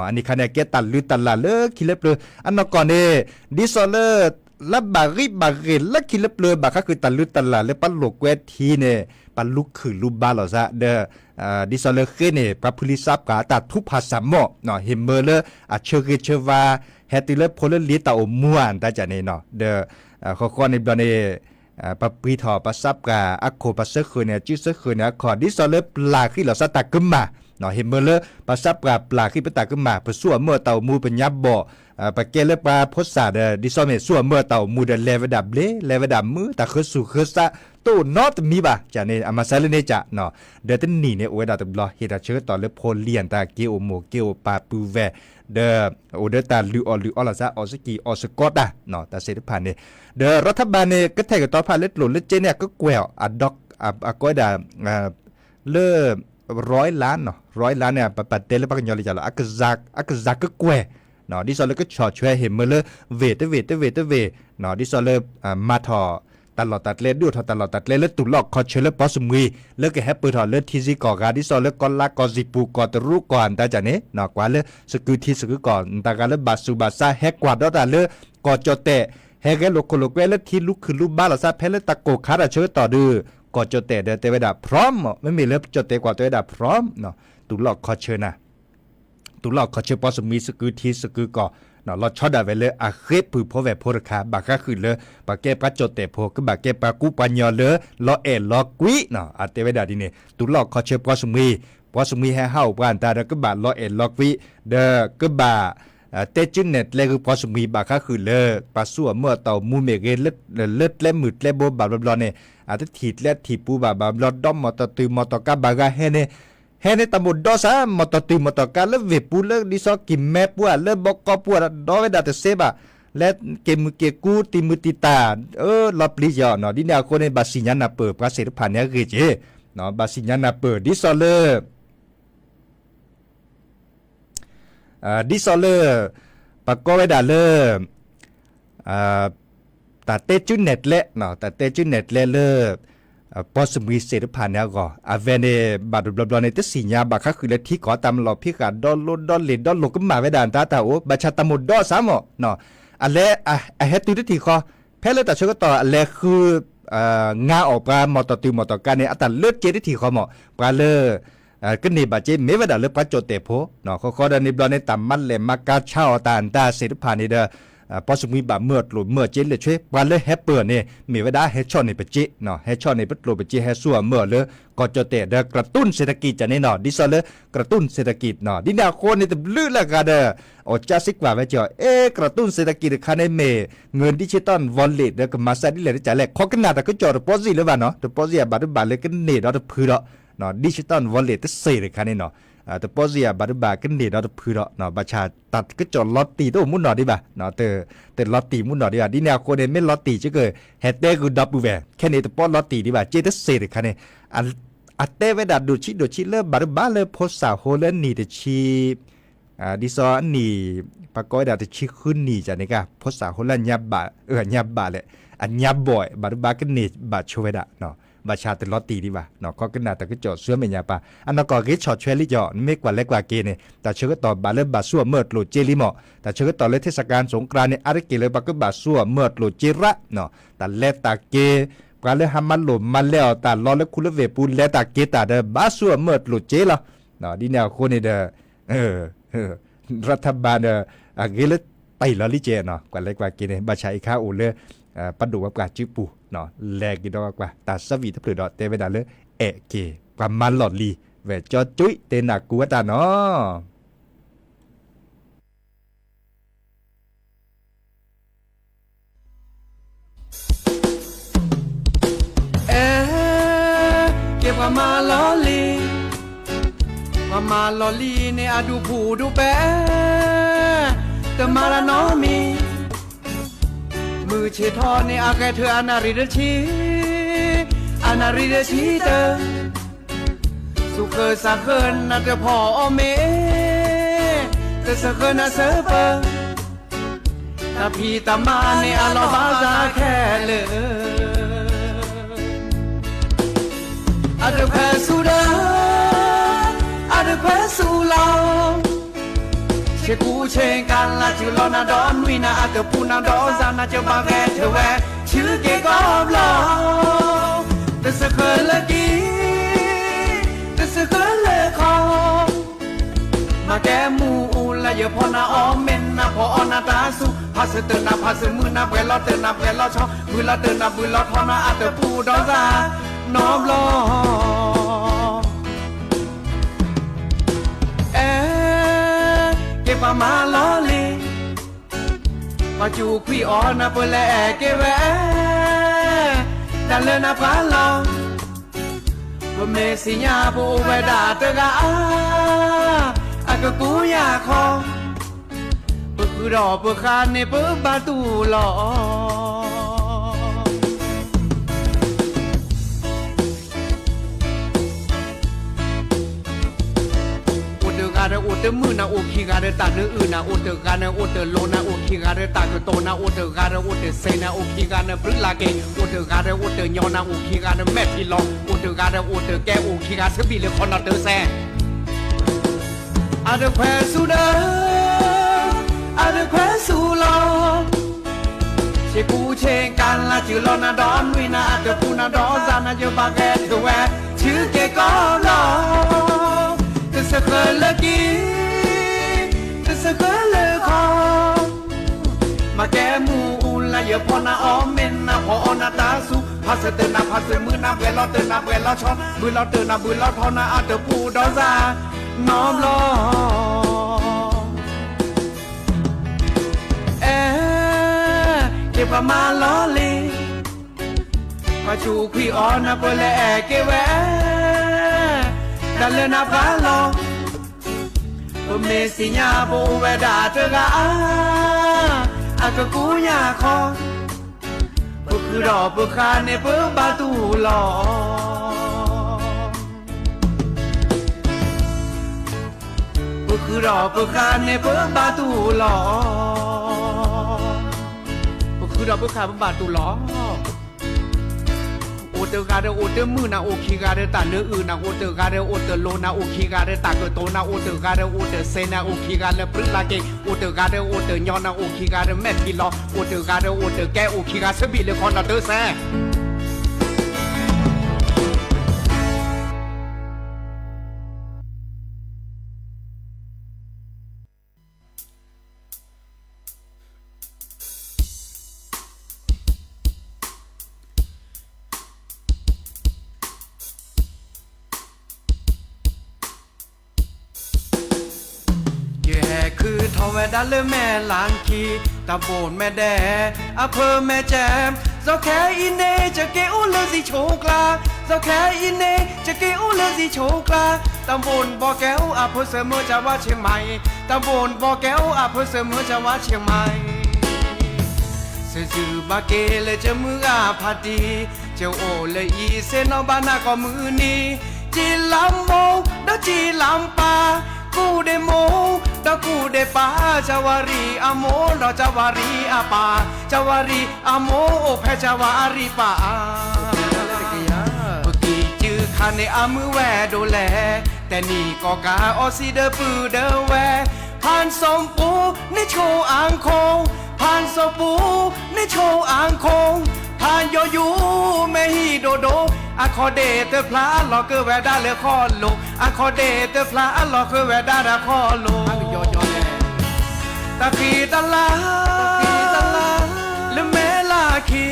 အန့ၣ်ခါန့ၣ် အကဲတၢ်လုၢ်တၢ်လၢ်လၢခံလၢပျၢၤ အနီၢ်ကီၢ်န့ၣ် ဒ်သိးလၢ လၢဘၣ်ဂံၢ်ဘၣ်ဂ့ၤလၢခံလၢပျၢၤ ဘၣ်ဃးဃုာ်တၢ်လုၢ်တၢ်လၢ်လၢပှၤလိာ်ကွဲထံန့ၣ် ပှၤလူၤခုၣ်လူၤဘါလီၤသး ဒီး ဒ်သိးလၢဃ့န့ၣ် ပှၤဖုလံၤသးပှၢ်အတၢ်ထူးဖးစၢ်မီၢ် ဟ့ၣ်မၢလၢအဆၢဂ့ၤဆၢဝါ ဟဲတုၤလၢဖိလၢလံၤတၢ်အိၣ်မူဧါ တၢ်ကန့ၣ် ဒီး ဃီဃီန့ၣ်ဘျီန့ၣ် ပပှ့ၤထီၣ်ပှၤသးပှၢ်အခိၣ် ပှၤစၢဃၢၤန့ၣ် အစုစၢဃၢၤန့ၣ်အခီၣ် ဒ်သိးလၢပျၢ်ဃံလီၤသးတၢ်ကမၣ် ဟ့ၣ်မၢလၢပှၤသးပှၢ်ပျၢ်ဃံပတၢ်ကမၣ် ပဆူၣ်အမုၢ်အတၢ်အိၣ်မူ ပညါဘီၣ် ပကဲလၢပှၤဖိသၣ်ဒီး ဒ်သိးမ့ၢ်ဆူၣ်အမုၢ်အတၢ်အိၣ်မူဒီး လဲၤဝဲဒၣ်ဘျ့ လဲၤဝဲဒၣ်မုာ် တၢ်ဃၢဆူၣ်ဃၢဆး တအိၣ်နီတမံၤဘၣ် ကန့ၣ် အမၤစၢၤလၢန့ၣ်ကနီၤ ဒီးတနံၤန့ၣ် အိၣ်ဝဲဒၣ်တဘျီ ဟ့ၣ်တၢ်ဆၢကတီၢ်လၢဖိလံၤအတၢ်က့ၤအိၣ်မိၢ်က့ၤအိၣ်ပၢ်ပုၢ်ဝဲၢ် ဒီး အိၣ်ဒီးတၢ်လုၢ်အီၣ်လုၢ်အီလီၤသး အီၣ်စကံၢ်အီၣ်စကီတၢ် တၢ်သ့ၣ်တဖၣ်န့ၣ် ဒီး ရထဘၣ်န့ၣ် ကထဲၣ်ကတီၤဖၣ်လၢကျိၣ်လၢစ့န့ၣ် အကကွဲၢ်အီၤ အကိးဝဲဒၣ် လၢ ร้อยล้านနီၤ ร้อยล้านန့ၣ် ပပတဲလၢပှၤကညီလံၤကလီၤ အကစၢ်ကကွဲၢ် ဒ်သိးလၢကဆီၣ်ထွဲဟ့ၣ်မၢလၢ ဝ့ၢ်တဝ့ၢ်တဝ့ၢ်တဝ့ၢ် ဒ်သိးလၢ မၤထီၣ် တၢ်လီၢ်တၢ်ကျဲ ဒုးအိၣ်ထီၣ်တၢ်လီၢ်တၢ်ကျဲလၢတူၢ်လိာ်ခီဆၢလၢပှၤစမံၤ လၢကဟဲပၢၢ်ထီၣ်လၢထံဆံးကီၢ်ဂၤ ဒ်သိးလၢကီၢ်လါကီၢ်စံာ်ပူၤ ကီၢ်တရူးကီၢ် တၢ်ကန့ၣ် ကွၢ်လၢ စကုထံစကုကီၢ် တၢ်ဂၤလၢဘၣ်ဆူးဘၣ်ဆါ ဟဲကွၢ်ဒီးတၢ်လၢ ကီၢ်ကၠီၣ်တဲၣ် ဟဲဂဲၤလိာ်ခိၣ်လိာ်ကွဲလၢထံ လူၤခုၣ်လူၤဘါလီၤသး ဖဲလၢတၢ်ကိၢ်ခါတၢ်ဆၢကတီၢ်ဒီး ကီၢ်ကၠီၣ်တဲၣ်ဒီးတဲဝဲဒၣ် พร้อม မ့မ့ၢ်လၢကၠီၣ်တဲၣ်ကွၢ်တဲဝဲဒၣ် พร้อม တူၢ်လိာ်ခီဆၢနၤ တူၢ်လိာ်ခီဆၢပှၤစမံၤ စကုထံစကုကီၢ် လီၤဆီဒၣ်ဝဲလၢအဃ့ပုၢ်ဖိဝဲၢ်ဖိတခါ ဘၣ်ဃးဃုာ်လၢ ပှၤကဲပှၤကၠီၣ်တဲၣ်ဖိ ကဘၣ်ကဲပှၤကူပှၤညီလၢ လီၤအဲၣ်လီၤကွံ အတဲဝဲဒၣ်ဒ်န့ၣ် တူၢ်လိာ်ခီဆၢပှၤစမံၤ ပှၤစမံၤဟဲဟးအိၣ်ပှၤအတၢ်ဒီး ကဘၣ်လီၤအဲၣ်လီၤကွံ ဒီးကဘၣ် တဲစုနဲၣ်ကျဲဂုာ်ပှၤစမံၤ ဘၣ်ဃးဃုာ်လၢ ပှၤဆူၣ်အမုၢ်အတၢ်အိၣ်မူမ့ၢ်ဂ့ၤ လၢကျဲမုၢ်ကျဲဘိဘၣ်ဘျီဘျီန့ၣ် အတထံၣ်ကျဲထံၣ်ပူဘၣ်ဘၣ်ဘျီ ဒီးမီၢ်တီၢ်တုၤမီၢ်တီၢ်ကါဘၣ်ဂၤဟဲန့ၣ် ဟဲန့ၣ်တၢ်မိၣ်ဒီးစ့ၢ် မီၢ်တီၢ်တုၤမီၢ်တီၢ်ကါလၢဝ့ၢ်ပူၤလၢဒ်သိးကံၢ်မဲပူဧါ လၢဘီကီပူဧါ ဒီးဝဲဒၣ်တသ့ဘၣ် လၢက့ၤမုၢ်က့ၤကူတံၤမုၢ်တံၤတၢ် အၢ လီၤပျံၤကီးနီၤ ဒ်န့ၣ်အဃိန့ၣ် ဘၣ်စံၣ်ညါနၢ်ပၢၢ် ပှၤသ့ၣ်တဖၣ်န့ၣ်အဂ့ၢ်က့ၤ ဘၣ်စံၣ်ညါနၢ်ပၢၢ် ဒ်သိးလၢ ဒ်သိးလၢ ပကိးဝဲဒၣ်လၢ တၢ်တဲစုနဲၣ်ကျဲ တၢ်တဲစုနဲၣ်ကျဲလၢ ပှၤစမံၤသ့ၣ်တဖၣ်န့ၣ်အဂီၢ် အဝဲန့ၣ် ဘၣ်တဘျီဘျီန့ၣ် တသ့ၣ်ညါဘၣ်ဃးဃုာ်လၢထံကီၢ်တၢ်မၤလီၢ်ဖံးဃာ်ဒီလိဒီလ့ၣ်ဒီလိၣ်ကမၣ်ဝဲဒၣ်တၢ်တၢ်အိၣ် ဘၣ်ဆၣ်တၢ်မိၣ်ဒီးစ့ၢ်မီၢ် အလဲၤ အဟဲတုၤတထံၣ်ဃီ ဖဲလၢတၢ်ဆၢကတီၢ်အလဲၤဃု ငါအီၣ်ပှၤမီၢ်တီၢ်တုၤမီၢ်တီၢ်ကါန့ၣ် အတၢ်လၢက့ၤတထံၣ်ဃီမီၢ် ပှၤလၢ ကန့ၢ်ဘၣ်က့ၤ မ့ၢ်ဝဲဒၣ်လၢပှၤကၠီၣ်တဲၣ်ဖိ ဃီဃီဒီးန့ၣ်ဘျီန့ၣ် တၢ်မၤလဲၢ်မၤကၤဆါအီၣ်တၢ်အတၢ်သ့ၣ်တဖၣ်န့ၣ်ဒီး ပီၣ်စူၣ်မှံဘၣ်မၢအီၤကျိၣ်မၢအီၤစ့လၢာ်ဆွဲ ပှၤလၢဟဲပၢၢ်န့ၣ် မ့ၢ်ဝဲဒၣ်ဟဲဆီၣ်န့ၢ်ပစ့, ဟဲဆီၣ်န့ၢ်ပကျိၣ်ပစ့ ဟဲဆူၣ်အီၤမၢအီၤလၢ ကီၢ်ကၠီၣ်တဲၣ်ဒီး กระตุ้นเศรษฐกิจ န့ၣ်နီၤ, ဒ်သိးလၢ กระตุ้นเศรษฐกิจ နီၤ, ဒ်န့ၣ်အဃိန့ၣ် တဘျုးလၢဂၤဒီး အီၣ်ကၠါစံးကွၢ်ဝဲကီး အဲ กระตุ้นเศรษฐกิจ တခါန့ၣ်မ့ၢ် ငိၢ် ดิจิตอลวอลเล็ต ဒီးကမၤစၢ်ဒ်လဲၣ်ဒ်လဲၣ်, ခီကနၣ်တၢ်ကစီၣ် deposit လၢၤဘၣ်နီၤ, deposit အဘၣ်ဒိဘၣ်လၢကန့ၢ်ဒီးတဖုဒီး digital wallet တစ့ၢ်တခါန့ၣ်နီၤ, deposit အဘၣ်ဒိဘၣ်ကန့ၢ်ဒီးတဖုဒီး ဘၣ်ဆၣ်တၢ်ကစီၣ်လီၤတံၢ်တအိၣ်မူနီၤဒံးဘၣ်, တလီၤတံၢ်မူနီၤဒံးဘၣ်, ဒ်န့ၣ်အဃိန့ၣ် မ့ၢ်လီၤတံၢ်က့ၤ ဟဲတဲဂုာ်ဒီပုၢ်ဝဲၢ် ခဲန့ၣ်တပီလီၤတံၢ်ဒံးဘၣ်, စ့တစ့ၢ်တခါန့ၣ် အတဲဝဲဒၣ်ဒိၣ်ဆံးဒိၣ်ဆံးလၢဘၣ်ဒိဘၣ်လၢဖိစၢ်ဟိလၢနံၣ်တဆံ ဒ်သိးအနံၣ် ပှၤကိးဝဲဒၣ်တဆံဃုနံၣ်န့ၣ်က ဖိစၢ်ဟိလၢညါဘၣ်, ညါဘၣ်လဲၣ်, အညါဘီၣ် ဘၣ်ဒိဘၣ်ကန့ၢ်ဘၣ်ဆိဝဲဒၣ်, ဘၣ်ဆၣ်တလီၤတံၢ်ဒံးဘၣ်, ခီကနၣ်တၢ်ကစီၣ်ဆူမဲာ်ညါပၢ် အနီၢ်ကီၢ်ဂ့ၤဆီၣ်ထွဲလံကီး, နမ့ၢ်ကွၢ်လဲၤကွၢ်က့ၤန့ၣ် တၢ်ဆၢကတီၢ်ဘၣ်လၢဘၣ်ဆူၣ်အီၤမၢအီၤကျိၣ်စ့လံမး, တၢ်ဆၢကတီၢ်လၢ เทศกาลสงกรานต์ န့ၣ် အါတက့ၢ်လၢပှၤကဘၣ်ဆူၣ်အီၤမၢအီၤကျိၣ်စ့ရၣ်, တၢ်လဲၤတၢ်က့ၤ, ပှၤလၢဟးမၤလိာ်မၤလဲအီၤတၢ်လီၤလၢခူလၢဝ့ၢ်ပူၤ လဲၤတၢ်က့ၤတၢ်ဒီး ဘၣ်ဆူၣ်အီၤမၢအီၤကျိၣ်စ့လီၤ, ဒ်န့ၣ်အဃိန့ၣ်ဒီး รัฐบาล ဒီး အဂ့ၤလၢတၢ်အံၤလီၤလံကဲနီၤ, ကွၢ်လဲၤကွၢ်က့ၤန့ၣ် ဘၣ်ဆၣ်အံၤခါအိၣ်လၢ ပဒိၣ်ဝဲပှၤစုပူၤ, လဲၤက့ၤဒီးကွၢ် တၢ်ဆၢဝံၣ်တဖျၢၣ်ဒီး တဲဝဲဒၣ်လၢ အဲၣ်က့ၤ ပှၤမၤလီၢ်လံၤ ဝဲၢ်ကၠီကၠူအံၤ တဲနၢ်ကူဝဲတၢ်နီၤ အဲ ကဲပှၤမၤလီၢ်လံၤ, ပှၤမၤလီၢ်လံၤန့ၣ် အဒူၣ်ဖူၣ်ဒူၣ်ပဲ, တမၤတၢ်နီတမံၤ, မုၢ်ဆ့ၣ်ထီၣ်န့ၣ် အဂဲၤထၢၣ်အနၣ်ရံၣ်တဆံ, အနၣ်ရံၣ်တဆံတၢ သူၣ်ဃၢၤသးဃၢၤနၤတဖီၣ်အီၤမ့ၢ်, တစၢၤဃၢၤနၤစၢၤပၢၤ, တၢ်ဖံးတၢ်မၤန့ၣ်အလီၢ်ဘၣ်သးခဲလၢာ်, အတခွဲးဆူၣ်ဒီး, အတခွဲးဆူၣ်လီၤ ဆ့ကူဆ့ကၤလၤ စုလီၤနၤဒီးနွံနၤ အတပူၤနၤဒီးစၢ်နၤ ကဘၣ်ဂဲၤထၢၣ်ဝဲ ဆူက့ၤကီၢ်ဘျီ, တစၢၤဃၢၤလၢကံ, တစၢၤဃၢၤလၢခီ, မၤကဲမူအူလၢယဖီနၤအီၣ်မ့ၢ်နၤဖီအီၣ်နၤတၢ်ဆူး, ဖးစၢၤတၢၢ်နၤဖးစၢၤမုၢ်နၤ ပှဲၤလီၤတၢၢ်နၤပှဲၤလီၤဆီ, ဘုလီၤတၢၢ်နၤဘုလီၤထီနၤ အတပူၤဒီးစၢ်နီတဘျီ အဲ ကဲပှၤမၤလီၢ်လံၤ, ပှၤစူၣ်ခွံၣ်အီၤနၢ်ပၢၢ်လဲၤအဲၣ်က့ၤဝဲ, တၢ်လၢနၤပှၤလီၤ, ပမ့ၢ်သ့ၣ်ညါပအိၣ်ဝဲဒၣ်တဂၤဧါ, အကကူယၤခီ, ပဃုာ်ဒီးပဃၣ်န့ၣ်ပဘၣ်တူၢ်လီၤ အိၣ်တဂၤဒီးအိၣ်တမုာ်နၤ အိၣ်ခံဂၤဒီးတၢ်နၢအုၣ်နၤ အိၣ်တဂၤဒီးအိၣ်တလိၤနၤ အိၣ်ခံဂၤဒီးတၢ်ကတိၤနၤ အိၣ်တဂၤဒီးအိၣ်တစဲးနၤ အိၣ်ခံဂၤဒီးပြံလၤက့ၤ အိၣ်တဂၤဒီးအိၣ်တညီနၤ အိၣ်ခံဂၤဒီးမဲာ်ထံလီၤ အိၣ်တဂၤဒီးအိၣ်တကဲ အိၣ်ခံဂၤဆၢဘံၣ်လၢခီနီၤတၢ်စဲး အတခွဲးဆူၣ်ဒီး အတခွဲးဆူၣ်လီၤ ဆ့ကူဆ့ကၤလၤ စုလီၤနၤဒီးနွံနၤ အတပူၤနၤဒီးစၢ်နၤ ယဘၣ်ဂဲၤထၢၣ်ဝဲ ဆူက့ၤကီၢ်လီၤ တစၢၤဃၢၤလၢကံ တစၢၤဃၢၤလၢခီ မၤကဲမူအူလၢယဖီနၤအီၣ်မ့ၢ်နၤဖီအီၣ်နၤတၢ်ဆူး ဖးစၢၤတၢၢ်နၤဖးစၢၤမုၢ်နၤ ပှဲၤလီၤတၢၢ်နၤပှဲၤလီၤဆီ ဘုလီၤတၢၢ်နၤဘုလီၤထီနၤ အတပူၤဒီးစၢ်နီတဘျီ အဲ ကဲပှၤမၤလီၢ်လံၤ ပှၤစူၣ်ခွံၣ်အီၤနၢ်ပၢၢ်လဲၤအဲၣ်က့ၤဝဲ တၢ်လၢနၤပှၤလီၤ ပမ့ၢ်သ့ၣ်ညါပအိၣ်ဝဲဒၣ်တဂၤဧါ အကကူယၤခီ ပဃုာ်ဒီးပဃၣ်န့ၣ်ပဘၣ်တူၢ်လီၤ ပဃုာ်ဒီးပဃၣ်န့ၣ်ပဘၣ်တူၢ်လီၤ ပဃုာ်ဒီးပဃၣ်ပဘၣ်တူၢ်လီၤ အိၣ်တဂၤဒီးအိၣ်တမုာ်နၤ အိၣ်ခံဂၤဒီးတၢ်နၢအုၣ်နၤ အိၣ်တဂၤဒီးအိၣ်တလိၤနၤ အိၣ်ခံဂၤဒီးတၢ်ကတိၤနၤ အိၣ်တဂၤဒီးအိၣ်တစဲးနၤ အိၣ်ခံဂၤလၢပြံလၤက့ၤ အိၣ်တဂၤဒီးအိၣ်တညီနၤ အိၣ်ခံဂၤဒီးမဲာ်ထံလီၤ အိၣ်တဂၤဒီးအိၣ်တကဲ အိၣ်ခံဂၤဆၢဘံၣ်လၢခီနီၤတၢ်စဲး ဝဲဒၣ်လၢမဲၢ်လးခံ, တၢ်ဘိၣ်မဲာ်ဒဲး, အဖၢမဲာ်ကဲ, စီၤခဲအံၤန့ၣ် ယက့ၤအိၣ်လၢစံးဆိကျါ, စီၤခဲအံၤန့ၣ် ယက့ၤအိၣ်လၢစံးဆိကျါ, တၢ်ဘိၣ်ဘီကဲအိၣ်အဖၢစၢၤမၢကဝါဆ့မၤအံၤ, တၢ်ဘိၣ်ဘီကဲအိၣ်အဖၢစၢၤမၢကဝါဆ့မၤအံၤ, စံးဘၣ်က့ၤလၢကမုၢ်ဂၤဖးတံၢ်, ကအိၣ်လၢအံၤစ့ၢ်နီၤဘၣ်နၤကိးမုၢ်နံၤ, ကံလါမိၢ် ဒီးကံလါပၢ်, ကူၣ်ဒ့မိၢ် ဒီးကူၣ်ဒ့ပၢ်, ကဝါရံအမိၢ် ဒီးကဝါရံအပၢ်, ကဝါရံအမိၢ်အိၣ်ဖဲကဝါရံပၢ်ဧါ. ပကံၢ်ကံၢ်ခါန့ၣ်အမုၢ်ဝဲဒိၣ်လဲၣ်, တဲနံၣ်ကီၢ်ကးအီစံးဒီးပုၢ်ဒီးဝဲၢ်, ဖၣ်စီၤပူၤန့ၣ်ဆိအါခိၣ်, ဖၣ်စီၤပူၤန့ၣ်ဆိအါခိၣ်, ဖၣ်ယီၤယူၤမ့ၢ်ဟံၣ်ဒိၣ်ဒိၣ်, အခီၣ်ဒ့ၣ်တဖျါအလီၢ်ကဝဲဒၣ်လၢခီၣ်လိၤ, အခီၣ်ဒ့ၣ်တဖျါအလီၢ်ကဝဲဒၣ်ဒီးခီၣ်လိၤ, တၢ်ဃံတၢ်လၤ လၢမဲၢ်လးခံ,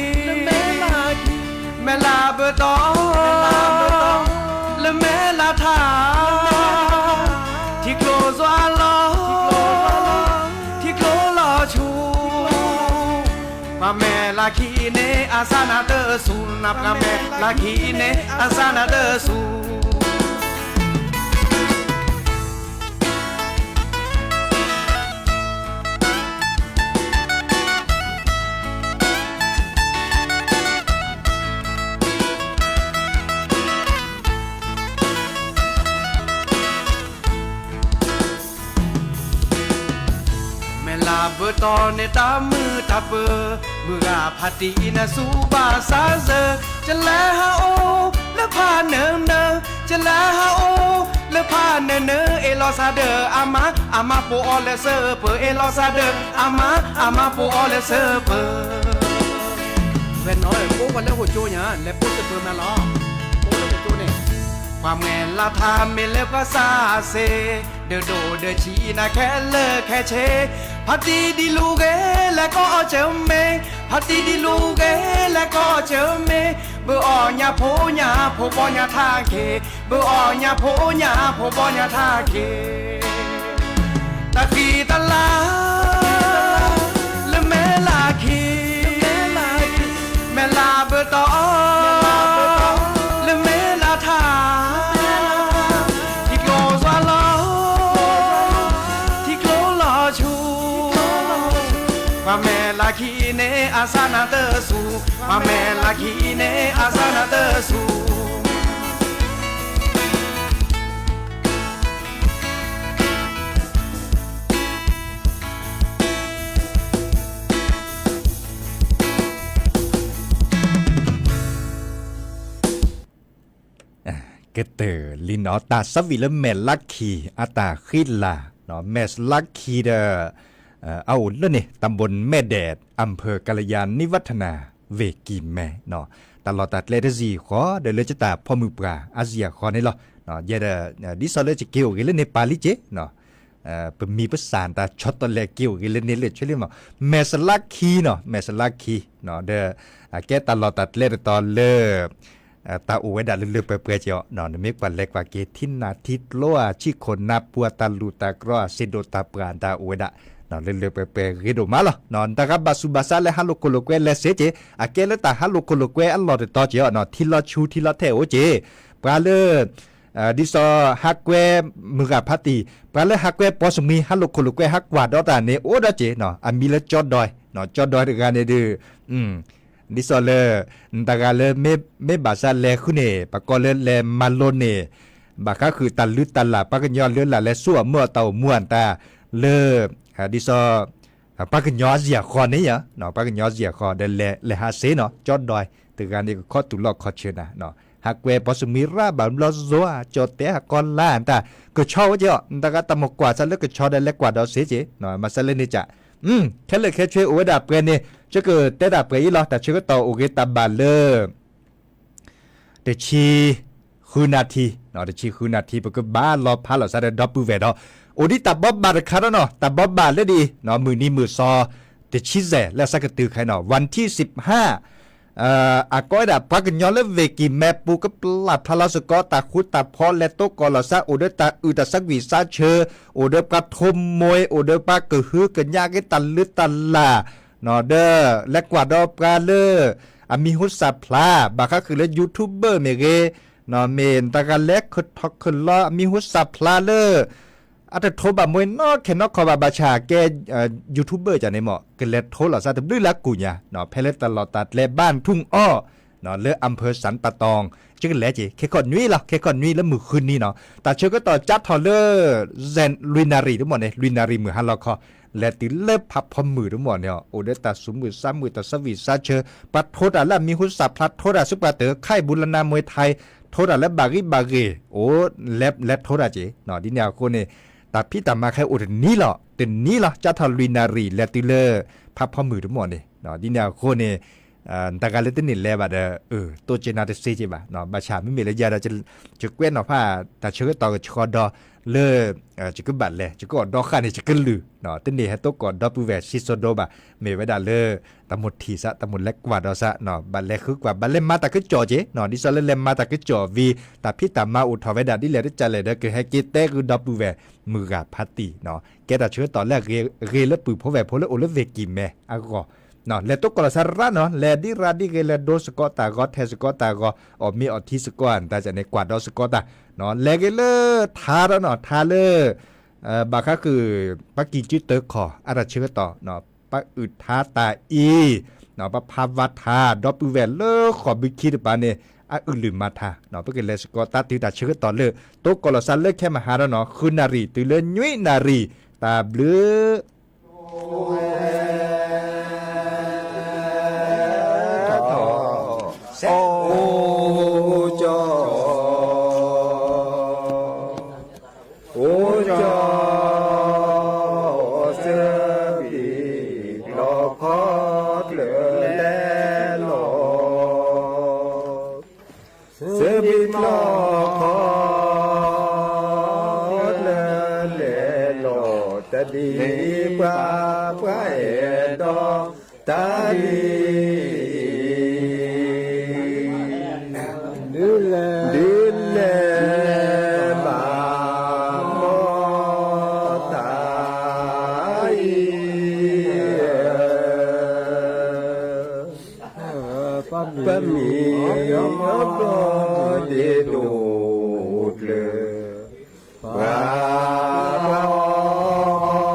မဲၢ်လးဘၢတီ, လၢမဲၢ်လးထါ, ထံကျိစွါလီၤ, ထံကျိလီၤဆူ, ပှၤမဲၢ်လးခံန့ၣ် အစၢ်နၤတစူၤ, နပှၤမဲၢ်လးခံန့ၣ် အစၢ်နၤတစူၤ မဲၢ်လးဘၢတီန့ၣ်တၢ်မုာ်တၢ်ပၢၤ, မုၢ်ဂၤဖးတံၢ်အံၤနစူၤဘၣ်စၢ်စၢၤ, ကလဲၤဟးအိၣ်လၢဖးနၢနၢ, ကလဲၤဟးအိၣ်လၢဖးနၢနၢ, အ့ၣ်လိာ်စၢ်ဒီးအမါ, အမါပိာ်အီၤလၢစၢၤပၢၤ, အ့ၣ်လိာ်စၢ်ဒီးအမါ, အမါပိာ်အီၤလၢစၢၤပၢၤ ဝဲနီၤ ပိာ်ဝဲလၢဟိကၠိညါ လဲၤပိာ်စၢၤပၢၤမးလီၤ. ပိာ်လၢဟိကၠိန့ၣ် ပှၤမဲၢ်လးထါမ့ၢ်လၢပှၤစၢ်စ့, ဒၢးဒိၣ်ဒၢးဆံးနၤခဲလၢာ်ခဲဆ့, ဖးတံၢ်ဒ်လူၤဂ့ၤလဲၤကိးအီၤစၢၤမ့ၢ်, ဖးတံၢ်ဒ်လူၤဂ့ၤလဲၤကိးအီၤစၢၤမ့ၢ်, ဘုအီၣ်ညၣ်ဖိညၣ်ဖိဘီညၣ်ထါခ့, ဘုအီၣ်ညၣ်ဖိညၣ်ဖိဘီညၣ်ထါခ့ တၢ်ဃံတၢ်လၤ လၢမဲၢ်လးခံ, မဲၢ်လးဘၢတီ, လၢမဲၢ်လးထါ, ထံကျိစွါလီၤ, ထံကျိလီၤဆူ, ပှၤမဲၢ်လးခံန့ၣ် အစၢ်နၤတစူၤ, ပှၤမဲၢ်လးခံန့ၣ် အစၢ်နၤတစူၤ ကတၢၢ်လံနီၤ တၢ်ဆၢဝံၤလၢမဲၢ်လးခံ အတၢ်ဃံလၤ, မဲၢ်လးခံဒီး အအိၣ်လၢန့ၣ် ตำบลแม่แดด อำเภอกัลยาณิวัฒนา ဝ့ၢ်ကံၢ်မဲ, တၢ်လီၢ်တၢ်ကျဲတစံၣ်ဃီ ဒီးလၢကတၢ်ဖီမုၢ်ပှၢ်အစံၣ်အဃီန့ၣ်လီၤ. ယဲဒီး ဒ်သိးလၢယက့ၤအိၣ်ဂ့ၤလၢန့ၣ်ပာ်လံက့ၤ ပမံၤပစၢ်တၢ်ဆီတလဲက့ၤအိၣ်ဂ့ၤလၢန့ၣ်လၢာ်ဆ့လံမး, မဲၢ်လးခံနီၤ မဲၢ်လးခံ, ဒီး ကဲတၢ်လီၢ်တၢ်ကျဲတတီၤလၢ တၢ်အိၣ်ဝဲဒၣ်လၢလၢပှဲၤပှဲၤက့ၤအီၤ, နမ့ၢ်ကွၢ်လဲၤကွၢ်က့ၤ ထံနၢ်ထံကျိဧါ ဆံၣ်ခိၣ်နၢ်ပူၤ တၢ်လူၢ်တၢ်ကြီ စ့ဒိၣ်တၢ်ပှၢ် တၢ်အိၣ်ဝဲဒၣ် လၢလၢပှဲၤပှဲၤဂ့ၤဒိၣ်မးလီၤ. နတဂၤဘၣ်ဆူးဘၣ်ဆါလၢဟးလိာ်ခိၣ်လိာ်ကွဲလဲၤစ့က့ၤ, အကဲလၢတၢ်ဟးလိာ်ခိၣ်လိာ်ကွဲအလီၢ်တတီၤက့ၤအီၤ, ထံလီၤဆူထံလီၤထဲအိၣ်က့ၤ, ပှၤလၢ ဒ်သိးဟးကွဲမုၢ်ဂၤဖးတံၢ်, ပှၤလၢဟးကွဲပိာ်စမှံ ဟးလိာ်ခိၣ်လိာ်ကွဲဟးကွၢ်ဒီးတၢ်န့ၣ် အိၣ်ဒီးက့ၤနီၤ, အမံၤလၢကၠီဒွဲ, ကၠီဒွဲတဂၤန့ၣ်ဒုး ဒ်သိးလၢ နတဂၤလၢ မ့ၢ်ဘၣ်ဆၣ်လဲၤဃုန့ၣ် ပကိးလၢလဲၤမၤလိန့ၣ်, ဘၣ်ဃးဃုာ်တၢ်လုၢ်တၢ်လၢ် ပှၤကညီလုၢ်လၢ်လဲၤဆူအမုၢ်အတၢ်အိၣ်မူအတၢ်လၢ ဒ်သိး ပှၤကညီအစံၣ်အဃီန့ၣ်ဧါ, ပှၤကညီအစံၣ်အဃီ ဒီးလဲၤဟးစ့နီၤ, ကၠီဒွဲတဂၤန့ၣ် ကခီတူၢ်လိာ်ခီဆၢနၤ, ဟးကွဲပိာ်စမှံရၣ်ဘၣ်ဘျီစိၤ ကၠီတဲဟးကီလါတၢ် ကဆီအိၣ်က့ၤအီၤ, နတဂၤတၢ်မၤကွၢ်ဆၣ်လၢကဆီဒီးလဲၤကွၢ်ဒီးစ့က့ၤ, မၤစၢၤလၢန့ၣ်က ခဲလၢာ်ခဲဆ့အိၣ်ဝဲဒၣ်ပှဲၤန့ၣ် ယကတဲတၢ်ပှဲၤအံၤလီၤ, တၢ်ဆၢကတီၢ်အိၣ်ဂ့ၤတၢ်ဘၣ်လၢ တဆံဃုနၣ်ထံ, တဆံဃုနၣ်ထံ ပကဘၣ်လီၤဖးလီၤစၢ်ဒီးဒီပုၢ်ဝဲၢ်ဒီး အိၣ်ဒံးတၢ်ဘီဘၣ်တခါဒီးနီၤ, တၢ်ဘီဘၣ်လၢဒ်အံၤ မုၢ်နံၤမုၢ်စီၤ တဆံစဲး လၢအဆၢကတုၤခဲအံၤနီၤ วันที่สิบห้า အကိးဝဲဒၣ် ပှၤကညီလၢ Veggie Man ပူၤ ကပျၢ်ဖျါလီၤစ့ၢ်ကီး တၢ်ဃူတၢ်ဖိး လဲၤသကိးလီၤသး အိၣ်ဒီးတၢ်အုၣ်တၢ်ဆၢကွံာ်ဆၢဆၢ, အိၣ်ဒီးပှၤထိးမှဲ, အိၣ်ဒီးပှၤကဟုကညးက့ၤတၢ်လုၢ်တၢ်လၢ်, ဒီးလဲၤကွၢ်ဒီးပှၤလၢ အမံၤဟူစၢ်ဖျါ ဘၣ်ဃးဃုာ်လၢ YouTuber မ့ၢ်ဂ့ၤ, မ့ၢ်တဂၤလဲၤခုၣ်ထီၣ်ခုၣ်လီၤ အမံၤဟူစၢ်ဖျါလၢ အတထိးဘၣ်မှဲနီၢ်ခဲနီၢ်ခီဘၣ် ဘၣ်ဆၣ်ကဲ YouTuber ကန့ၣ်မ့ၢ် ကလဲၤထိးလီၤသးတဘျုးလၢအကူၣ်ညါ, ဖဲလၢတၢ်လီၢ်တၢ်ကျဲဘါထုအီၤ လၢ อำเภอสันป่าตอง ကလဲၤက့ၤ ခဲကီၢ်နွံလီၤ ခဲကီၢ်နွံလၢမုၢ်ဃုနံၤနီၤ တၢ်ဆၢကတီၢ်ကၠါထီၣ်လၢ လွံၢ်နၣ်ရံၣ်တမ့ၢ်န့ၣ် လွံၢ်နၣ်ရံၣ်မုၢ်ဟါလီၤခီ, လဲၤတုၤလၢဖးဖီမုၢ်တမ့ၢ်န့ၣ် အိၣ်ဒီးတၢ်သူၣ်မုာ်သးမုာ် တၢ်ဆၢဝံၣ်ဆၢဆၢ, ပှၤထိးတၢ်လၢအမံၤဟူစၢ်ဖျါ ထိးတၢ်ဆူပှၤတၢၢ် ခဲအံၤ ဘူလနါမွဲထါအံၤ ထိးတၢ်လၢဘၣ်ဂံၢ်ဘၣ်ဂ့ၤ အိၣ် လဲၤထိးတၢ်က့ၤ, ဒ်န့ၣ်အဃိန့ၣ် တၢ်ဖံးတၢ်မၤခဲအိၣ်တနံၤလီၤ တနံၤလီၤ ကၠါထီၣ်လွံၢ်နၣ်ရံၣ် လဲၤတုၤလၢ ဖးဖီမုၢ်တမ့ၢ်န့ၣ်, ဒ်န့ၣ်အဃိန့ၣ် တဂၤလၢတန့ၢ်လဲၤဘၣ်ဒီး တိစၢၤနၤတစ့က့ၤဘၣ်, ဘၣ်ဆၣ်မ့မ့ၢ်လၢယၤဒီး ယကွဲးနီၤဖး တၢ်ဆၢကတီၢ်ကဆှီဒီး လၢ ယကဘၣ်လဲၤ ယကအီၣ်ဒီဃၣ်န့ၣ် ယကလုၢ်, တန့ၢ်ဟဲသကိးဒီပုၢ်ဝဲၢ် စံၣ်စိၤဒိဘၣ်, မ့ၢ်ဝဲဒၣ်လၢ တၢ်မိၣ်ထံၣ်သး တၢ်မိၣ်လဲၤကွၢ်ဒီးသး, ဘၣ်လဲၤဃုကွၢ် ဘၣ်လဲၤမၤတၢ်ကစီၣ်က့ၤ, ဒ်သိးလၢလဲၤမၤတၢ်ကစီၣ်ဝံၤ တၢ်ဖံးတၢ်မၤအိၣ်ထီၣ်ဝဲဒၣ်ဒ်လဲၣ်ဒ်လဲၣ်ဒီး ကဟဲက့ၤတဲဃုာ်ဒီပုၢ်ဝဲၢ် မုၢ်ဂၤဖးတံၢ်, ကဲတၢ်ဆၢကတီၢ်လၢအဂ့ၤလၢပုၢ်ဖိဝဲၢ်ဖိလၢအိၣ်လၢ Veggie Man အဂီၢ်, လဲၤသကိးလီၤသးရၣ်နီၤ လဲၤဒ်ရၣ်ဒ်ဂ့ၤ လဲၤဒိစ့ၢ်ကီးတၢ်ဂီၤ ထဲးစ့ၢ်ကီးတၢ်ဂီၤ အီၣ်မ့ၤအီထံစ့ၢ်ကီး တၢ်န့ၣ် ကွၢ်ဒီးစ့ၢ်ကီးတၢ်, လဲၤဂ့ၤလၢထါဒီးနီၤ ထါလၢ ဘၣ်ဃးဃုာ် ပှၤကံၢ်စုတၢခီၣ် အတၢ်ဆၢကတီၢ်, ပှၤအုၣ်ထါတၢ်အံၤ, ပှၤဖးဝါထါ ဒီပုၢ်ဝဲၢ်လၢဃိာ်ဘုခံတပၤန့ၣ် အအုၣ်လုၢ်မၤထါ, ပကလဲၤစ့ၢ်ကီးတၢ်တုၤတၢ်ဆၢကတီၢ်လၢ သကိးလီၤသးလၢခဲမဟါဒီးနီၤ ဃုနၣ်ရံၣ်တုၤလၢနွံနၣ်ရံၣ်, တၢ်ဘျုး အိၣ်ကၠီ အိၣ်ကၠီ စၢဘံၣ်လီၤခီကျၢၢ်လဲၤလီၤ, စၢဘံၣ်လီၤခီကျၢၢ်လဲၤလီၤ, တၢ်ဒ်ပှၤ ပှၤအဲၣ်ဒိး တၢ်ဒ် ဒ်လဲၣ် ဒ်လဲၣ် ဘၣ်မီၢ် တၢ်အံၤ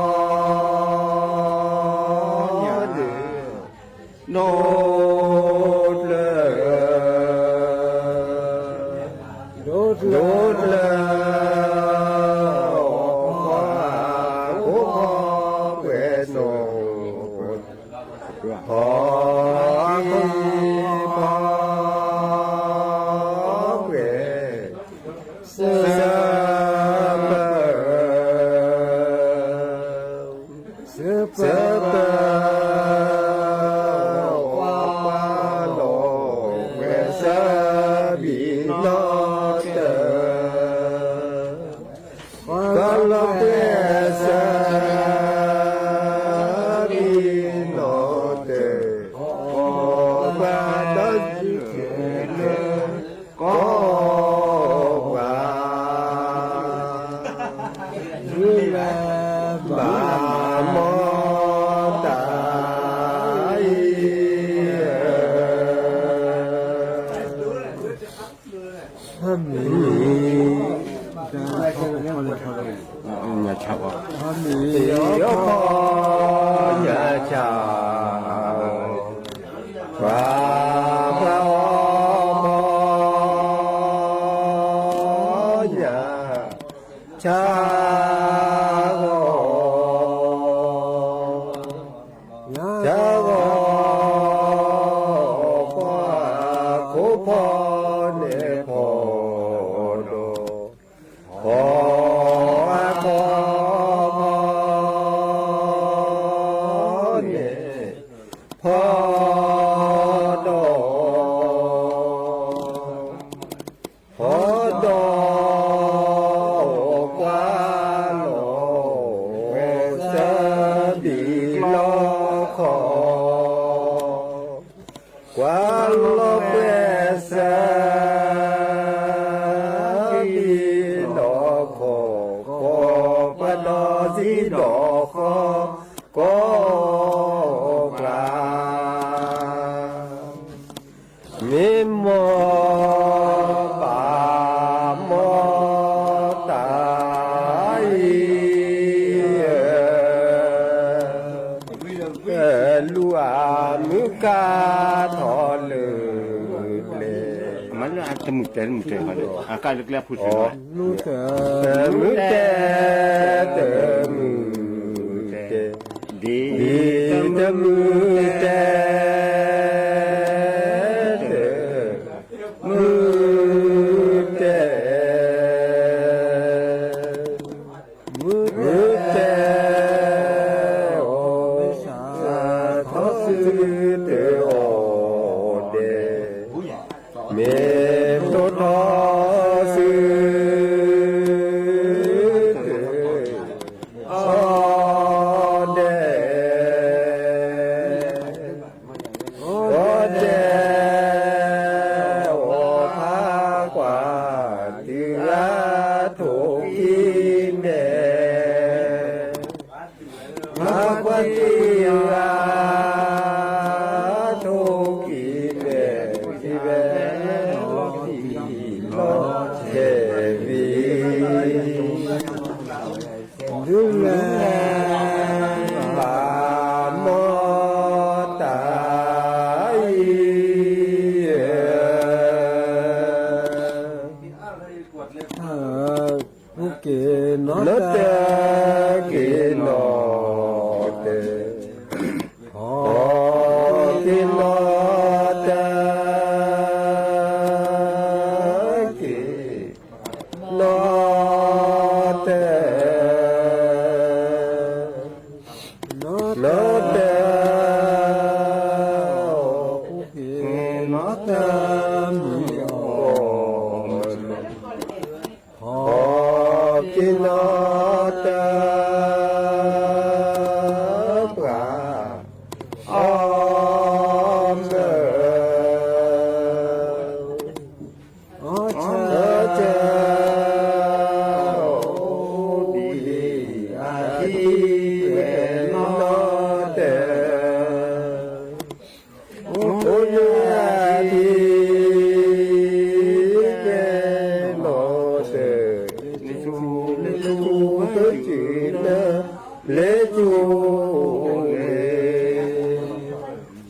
ပမံၤ ပှၤဒိၣ်ကျၢၢ် ပှၤ ပှၤ ဒိၣ်ကျၢၢ် ဒိၣ်ကျၢၢ် ပှၤကိးပှဲၤနီၣ် ပှၤ ပှၤ စၢပၢ စၢပၢ ပှၤလီၤဝဲစၢဘံၣ်နီၣ်တၢၢ် ပှၤလီၤဝဲစၢ ဘံၣ်နီၣ်တၢၢ် ပှၤဒီးစုခဲလၢ ကိးပှၤ ဘၣ်မီၢ်တၢ်အံၤ မံၤ ယီၤခီ ယဆၣ် ပှၤ ပှၤ ယဆၣ်ဂီၤ ဆၣ်ဂီၤ ပှၤခိၣ်ဖီန့ၣ်ဖီဒီး ဖီ ဖီ ဖီန့ၣ် ဖီဒီး ဖီဒီး ပှၤလီၤဝဲစၢဘံၣ်လီၤခီ ပှၤလီၤပှဲၤစၢၤ ဘံၣ်ဒီးခီၣ်, ကီၢ်ပှၤဒီးစံၣ်ဒီးဃီ, ကီၢ်ပှၤ မ့ၢ်မိၢ်ပၢ်မိၢ်တၢ်အံၤ လူၤအမုၢ်ကါထီၣ်လၢကျဲ, မ့ၢ်လၢအတမုာ်တဲတမုာ်တဲ, အကါလၢကျဲအဖုစ့ၣ်, တမုာ်တဲ, တမုာ်တဲ, ဒ်တမုာ်တဲ, တမုာ်တဲ မုာ်တဲအီၤ, မ့ၢ်ထီၣ်ထီၣ်စု အီၤဒဲး, အီၤဒဲးအီၤဖးကွၢ် တုၤအထိၣ်ကံၢ်မဲာ်, ဖးကွၢ်တုၤအထိၣ်ကံၢ်မဲာ်, ထံၣ်ဝဲလီၤတံၢ်လီၤဆဲးဝံၤ ဒုးလဲၤ ဘၣ်မီၢ်တၢ်အံၤ က့ၤနီၢ်တၢ် က့ၤနီၢ်တၢ်, က့ၤနီၢ်တၢ် က့ၤနီၢ်တၢ်, နီၢ်တၢ် က့ၤနီၢ်တၢ်မုၢ်အီၤ ဟီၣ်က့ၤနီၢ်တၢ် ပှၤအီၣ်မၢၢ်, အီၣ်ဆၢ အိၣ်ဒံးအထံဝဲနီၢ်တၢ်, အိၣ်ဒံးအထံဝဲနီၢ်တၢ်, လၢဆူလၢဆူကစၢၢ်လၢ လၢဆူလၢ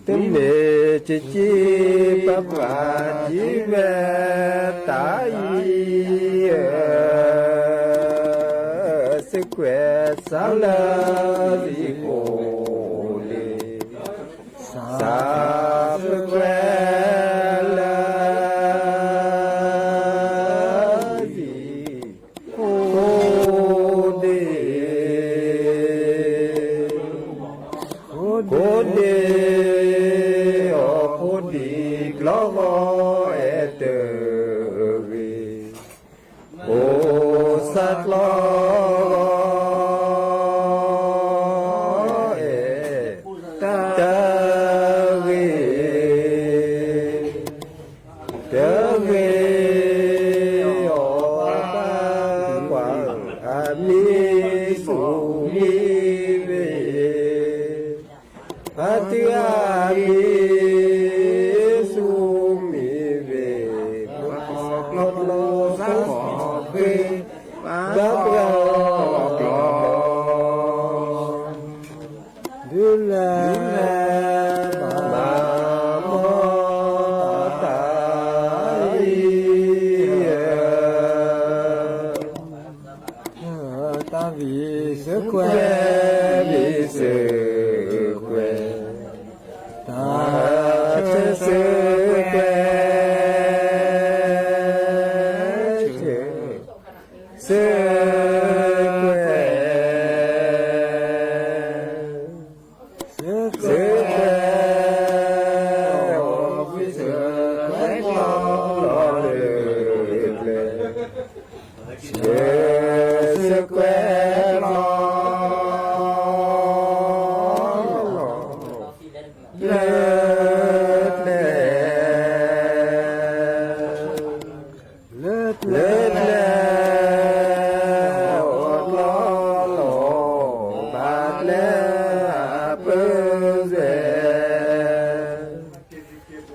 တမ့ၢ်ကက့ၤပပှၤထံၣ်ဝဲတၢ်အံၤဧၢ, စကွဲးစးလၢစံၣ်ကိၣ်လ့ၣ်, စးစကွဲးလၢစံၣ် ကိၣ်ဒ့, ကိၣ်ဒ့အီၤ ကိၣ်ဒ့ကျီၢ်ဂီၤအဲၣ်တဂ့ၤ, ကိၣ်စၢ်ကျီၢ်ဂီၤအဲၣ်တဂ့ၤ, တဂ့ၤအီၤ ပှၤကွၢ်အမံၤဆူၣ်မံၤဝ့ၤ, ပှၤတုၤအမံၤဆူၣ်မံၤဝ့ၤ, ပှၤကျီကျီစၢ်ခီၣ်ဃ့, ပှၤပှၤကျီကျီ ဒုးလဲၤ ဘၣ်မီၢ်တၢ်အံၤဧၢ, တၢ်ဝံၤစကွဲး ဝံၤစကွဲး, တၢ်ဆၢစကွဲး ဆၢကွဲး စကွဲး စကွဲး အီၣ်ကွံာ်စကွဲးကျီလီၤလၢကျဲ, စကွဲး စကွဲးကျီလီၤ လၢကျဲ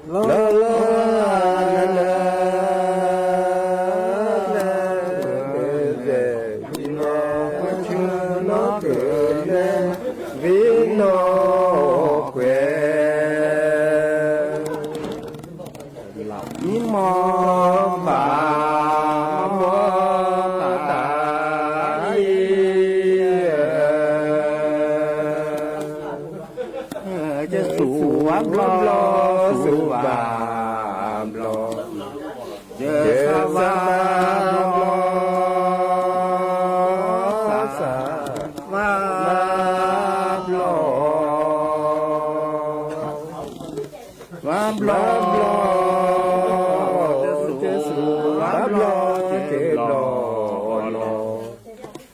လၢလၢ လၢလၢ လၢလၢ ဝံၤနီၢ်ကွဲ မံမီၢ်ဘၣ် မီၢ်တၢ်အံၤ ကစူၤဝါဘျီ စူၤဘၣ်ဘျီ ကစၢ်ဘၣ်ဘျီ စၢ်ဘၣ်ဘျီ ဘၣ်ဘျီ ကစူၤဘၣ်ဘျီ ကဘျီလီၤ က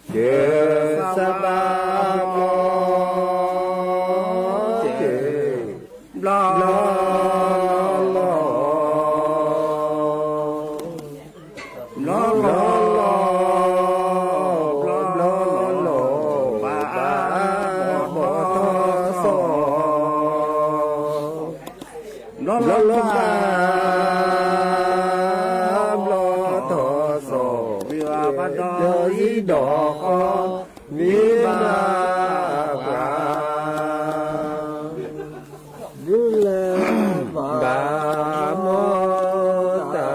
စၢ်ဘၣ်ဘျီ ကဘျီလီၤ ဘျီလီၤ ဘျီလီၤ ဘျီလီၤ ဘၣ်ဘျီထီၣ်စီၤ ဘျီလီၤဘၣ် ဘျီထီၣ်စီၤ မ့ၢ်ဘၣ်ပှၤဒီးအံၤဒီးဃီ မ့ၢ်ဘၣ်ပှၤ ဒုးလဲၤဘၣ်မီၢ်တၢ်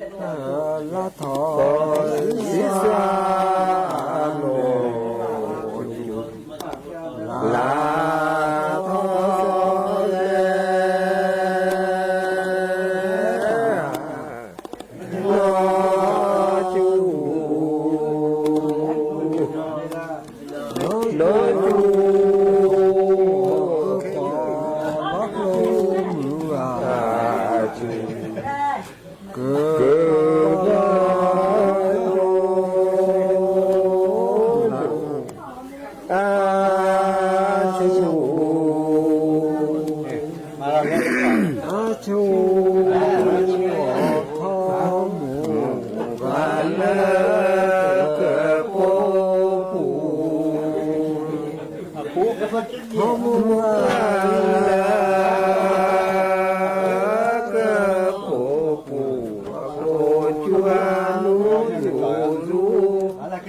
အံၤ လါထီၣ်စံးစါ လါထီၣ်လဲၣ် နီၢ်ကၠူ နီၢ်ကၠူ ကဘျီ အါဆူၣ် အါဆူၣ် ထီမူၤဘၣ်လၢကဖိပူၤ ထီမူၤဘၣ်လၢကဖိပူၤ အဖိဆူၣ်အ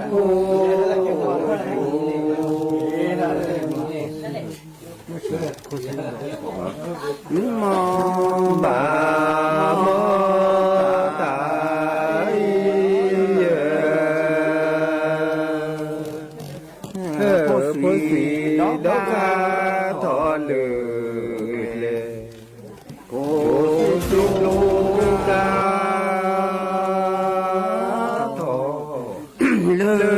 ဖိဆူၣ် မံမီၢ်ဘၣ်မီၢ်တၢ်အံၤ ဖိဆံးဒီးကါထီၣ်လၢကျဲ ဖိဆံးဒီးကါထီၣ်လၢကျဲ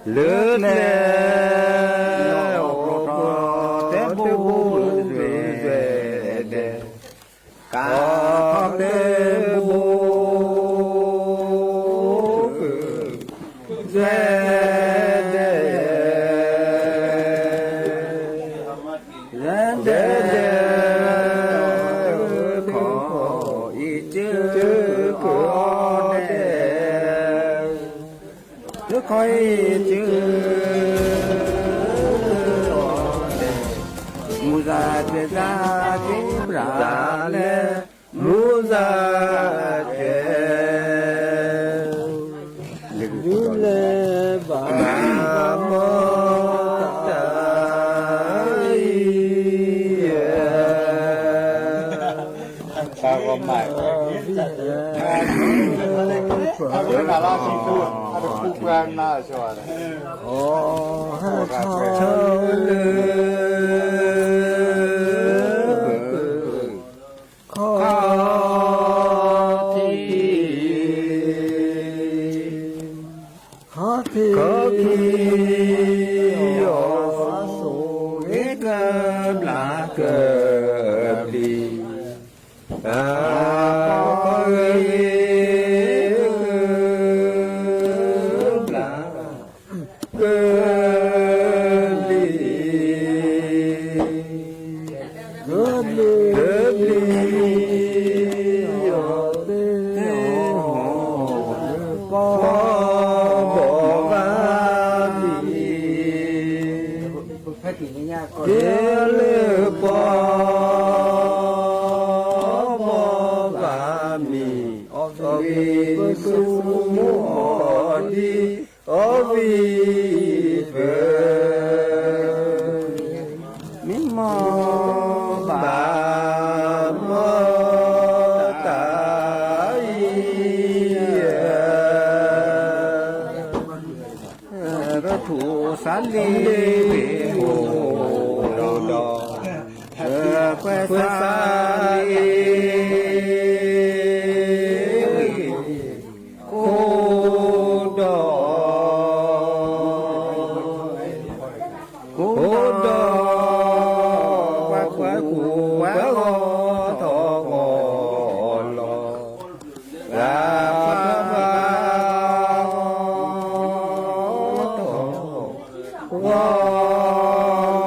လၢကျဲ အိၣ်ဖျိထီၣ်တဲဘိ ဒဲးဒဲး ကါထီၣ်တဲဘိ ဒဲးဒဲး ဒဲးဒဲး ခီၣ်အံၤကၢကီၤဒဲး လၢခီၣ်အံၤကၢ မူၤစၢ်ကဲၤစၢ်က့ၤပြးလဲၣ် မူၤစၢ်ကဲၤ ဒုးလဲၤဘၣ်မီၢ်တၢ်အံၤ တၢ်ဂီၤမး အဝဲနၤလၢအတပူၤ အတပူၤပှၤနၤလီၤ ခီၣ်ထံး ခီၣ်ထံး ခီၣ်ထံး အီၣ် ဆိၣ်ဂ့ၤကဘျၣ်ကဘျံး အပီၢ်ဂ့ၤ ကဘျၣ် ကဘျံး ကဘျံး ကဘျံး အီၣ်သ့ၣ် အီၣ် ပီၢ် ယလၢပှၤဘီဘၣ်မ့ၢ် အီၣ်ဂံၢ်ပသူမူအီၣ်ဒံး အီၣ်ဂံၢ်ပ မ့ၢ်မီၢ်ဘၣ်မီၢ် တၢ်အံၤ ရထူၣ်စးလ့ၣ်ဝ့ၢ်အိၣ်ဒီး ကွဲးစးလ့ၣ်ဝ့ၢ် အိၣ်ဒီး အိၣ်ဒီး ပှၤကူၣ်ပှၤဂီၤ ထီၣ်ဂီၤလီၤ ဂၤပှၤဂီၤ ထီၣ် ဂီၤလီၤ ဂီၤလီၤ ကူကူမ့ၢ်အက့ၤ ကူကူမ့ၢ်အက့ၤ မ့ၢ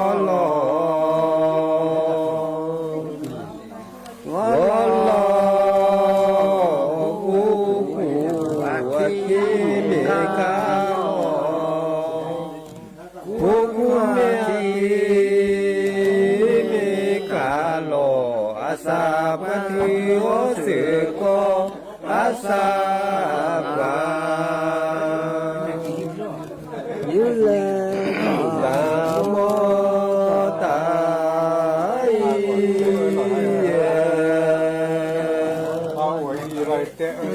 ်ကလီၤ အစၢ်ပှၤထုးအီၤစ့ၢ်ကီး အစၢ်ပှၤ ယူလဲ ဘၣ်မီၢ်တၢ်အံၤ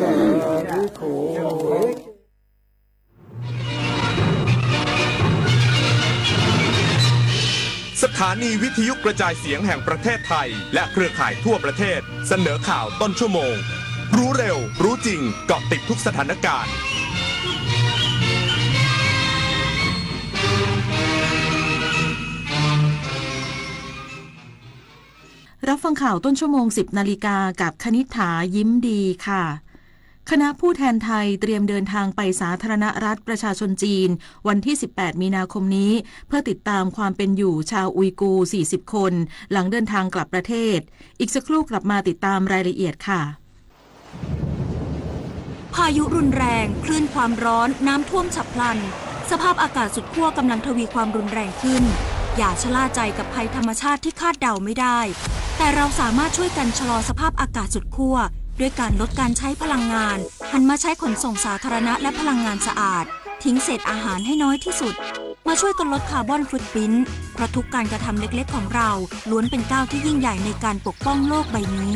สถานีวิทยุกระจายเสียงแห่งประเทศไทย และเครือข่ายทั่วประเทศ เสนอข่าวต้นชั่วโมง รู้เร็ว รู้จริง เกาะติดทุกสถานการณ์ รับฟังข่าวต้นชั่วโมง สิบนาฬิกา กับคณิษฐา ยิ้มดีค่ะ คณะผู้แทนไทยเตรียมเดินทางไปสาธารณรัฐประชาชนจีน วันที่ สิบแปด มีนาคมนี้ เพื่อติดตามความเป็นอยู่ชาวอุยกูร์ สี่สิบ คน หลังเดินทางกลับประเทศ อีกสักครู่กลับมาติดตามรายละเอียดค่ะ พายุรุนแรง คลื่นความร้อน น้ำท่วมฉับพลัน สภาพอากาศสุดขั้วกำลังทวีความรุนแรงขึ้น อย่าชะล่าใจกับภัยธรรมชาติที่คาดเดาไม่ได้ แต่เราสามารถช่วยกันชะลอสภาพอากาศสุดขั้ว ด้วยการลดการใช้พลังงาน หันมาใช้ขนส่งสาธารณะและพลังงานสะอาด ทิ้งเศษอาหารให้น้อยที่สุด มาช่วยกันลดคาร์บอนฟุตปริ้นท์ เพราะทุกการกระทำเล็กๆของเรา ล้วนเป็นก้าวที่ยิ่งใหญ่ในการปกป้องโลกใบนี้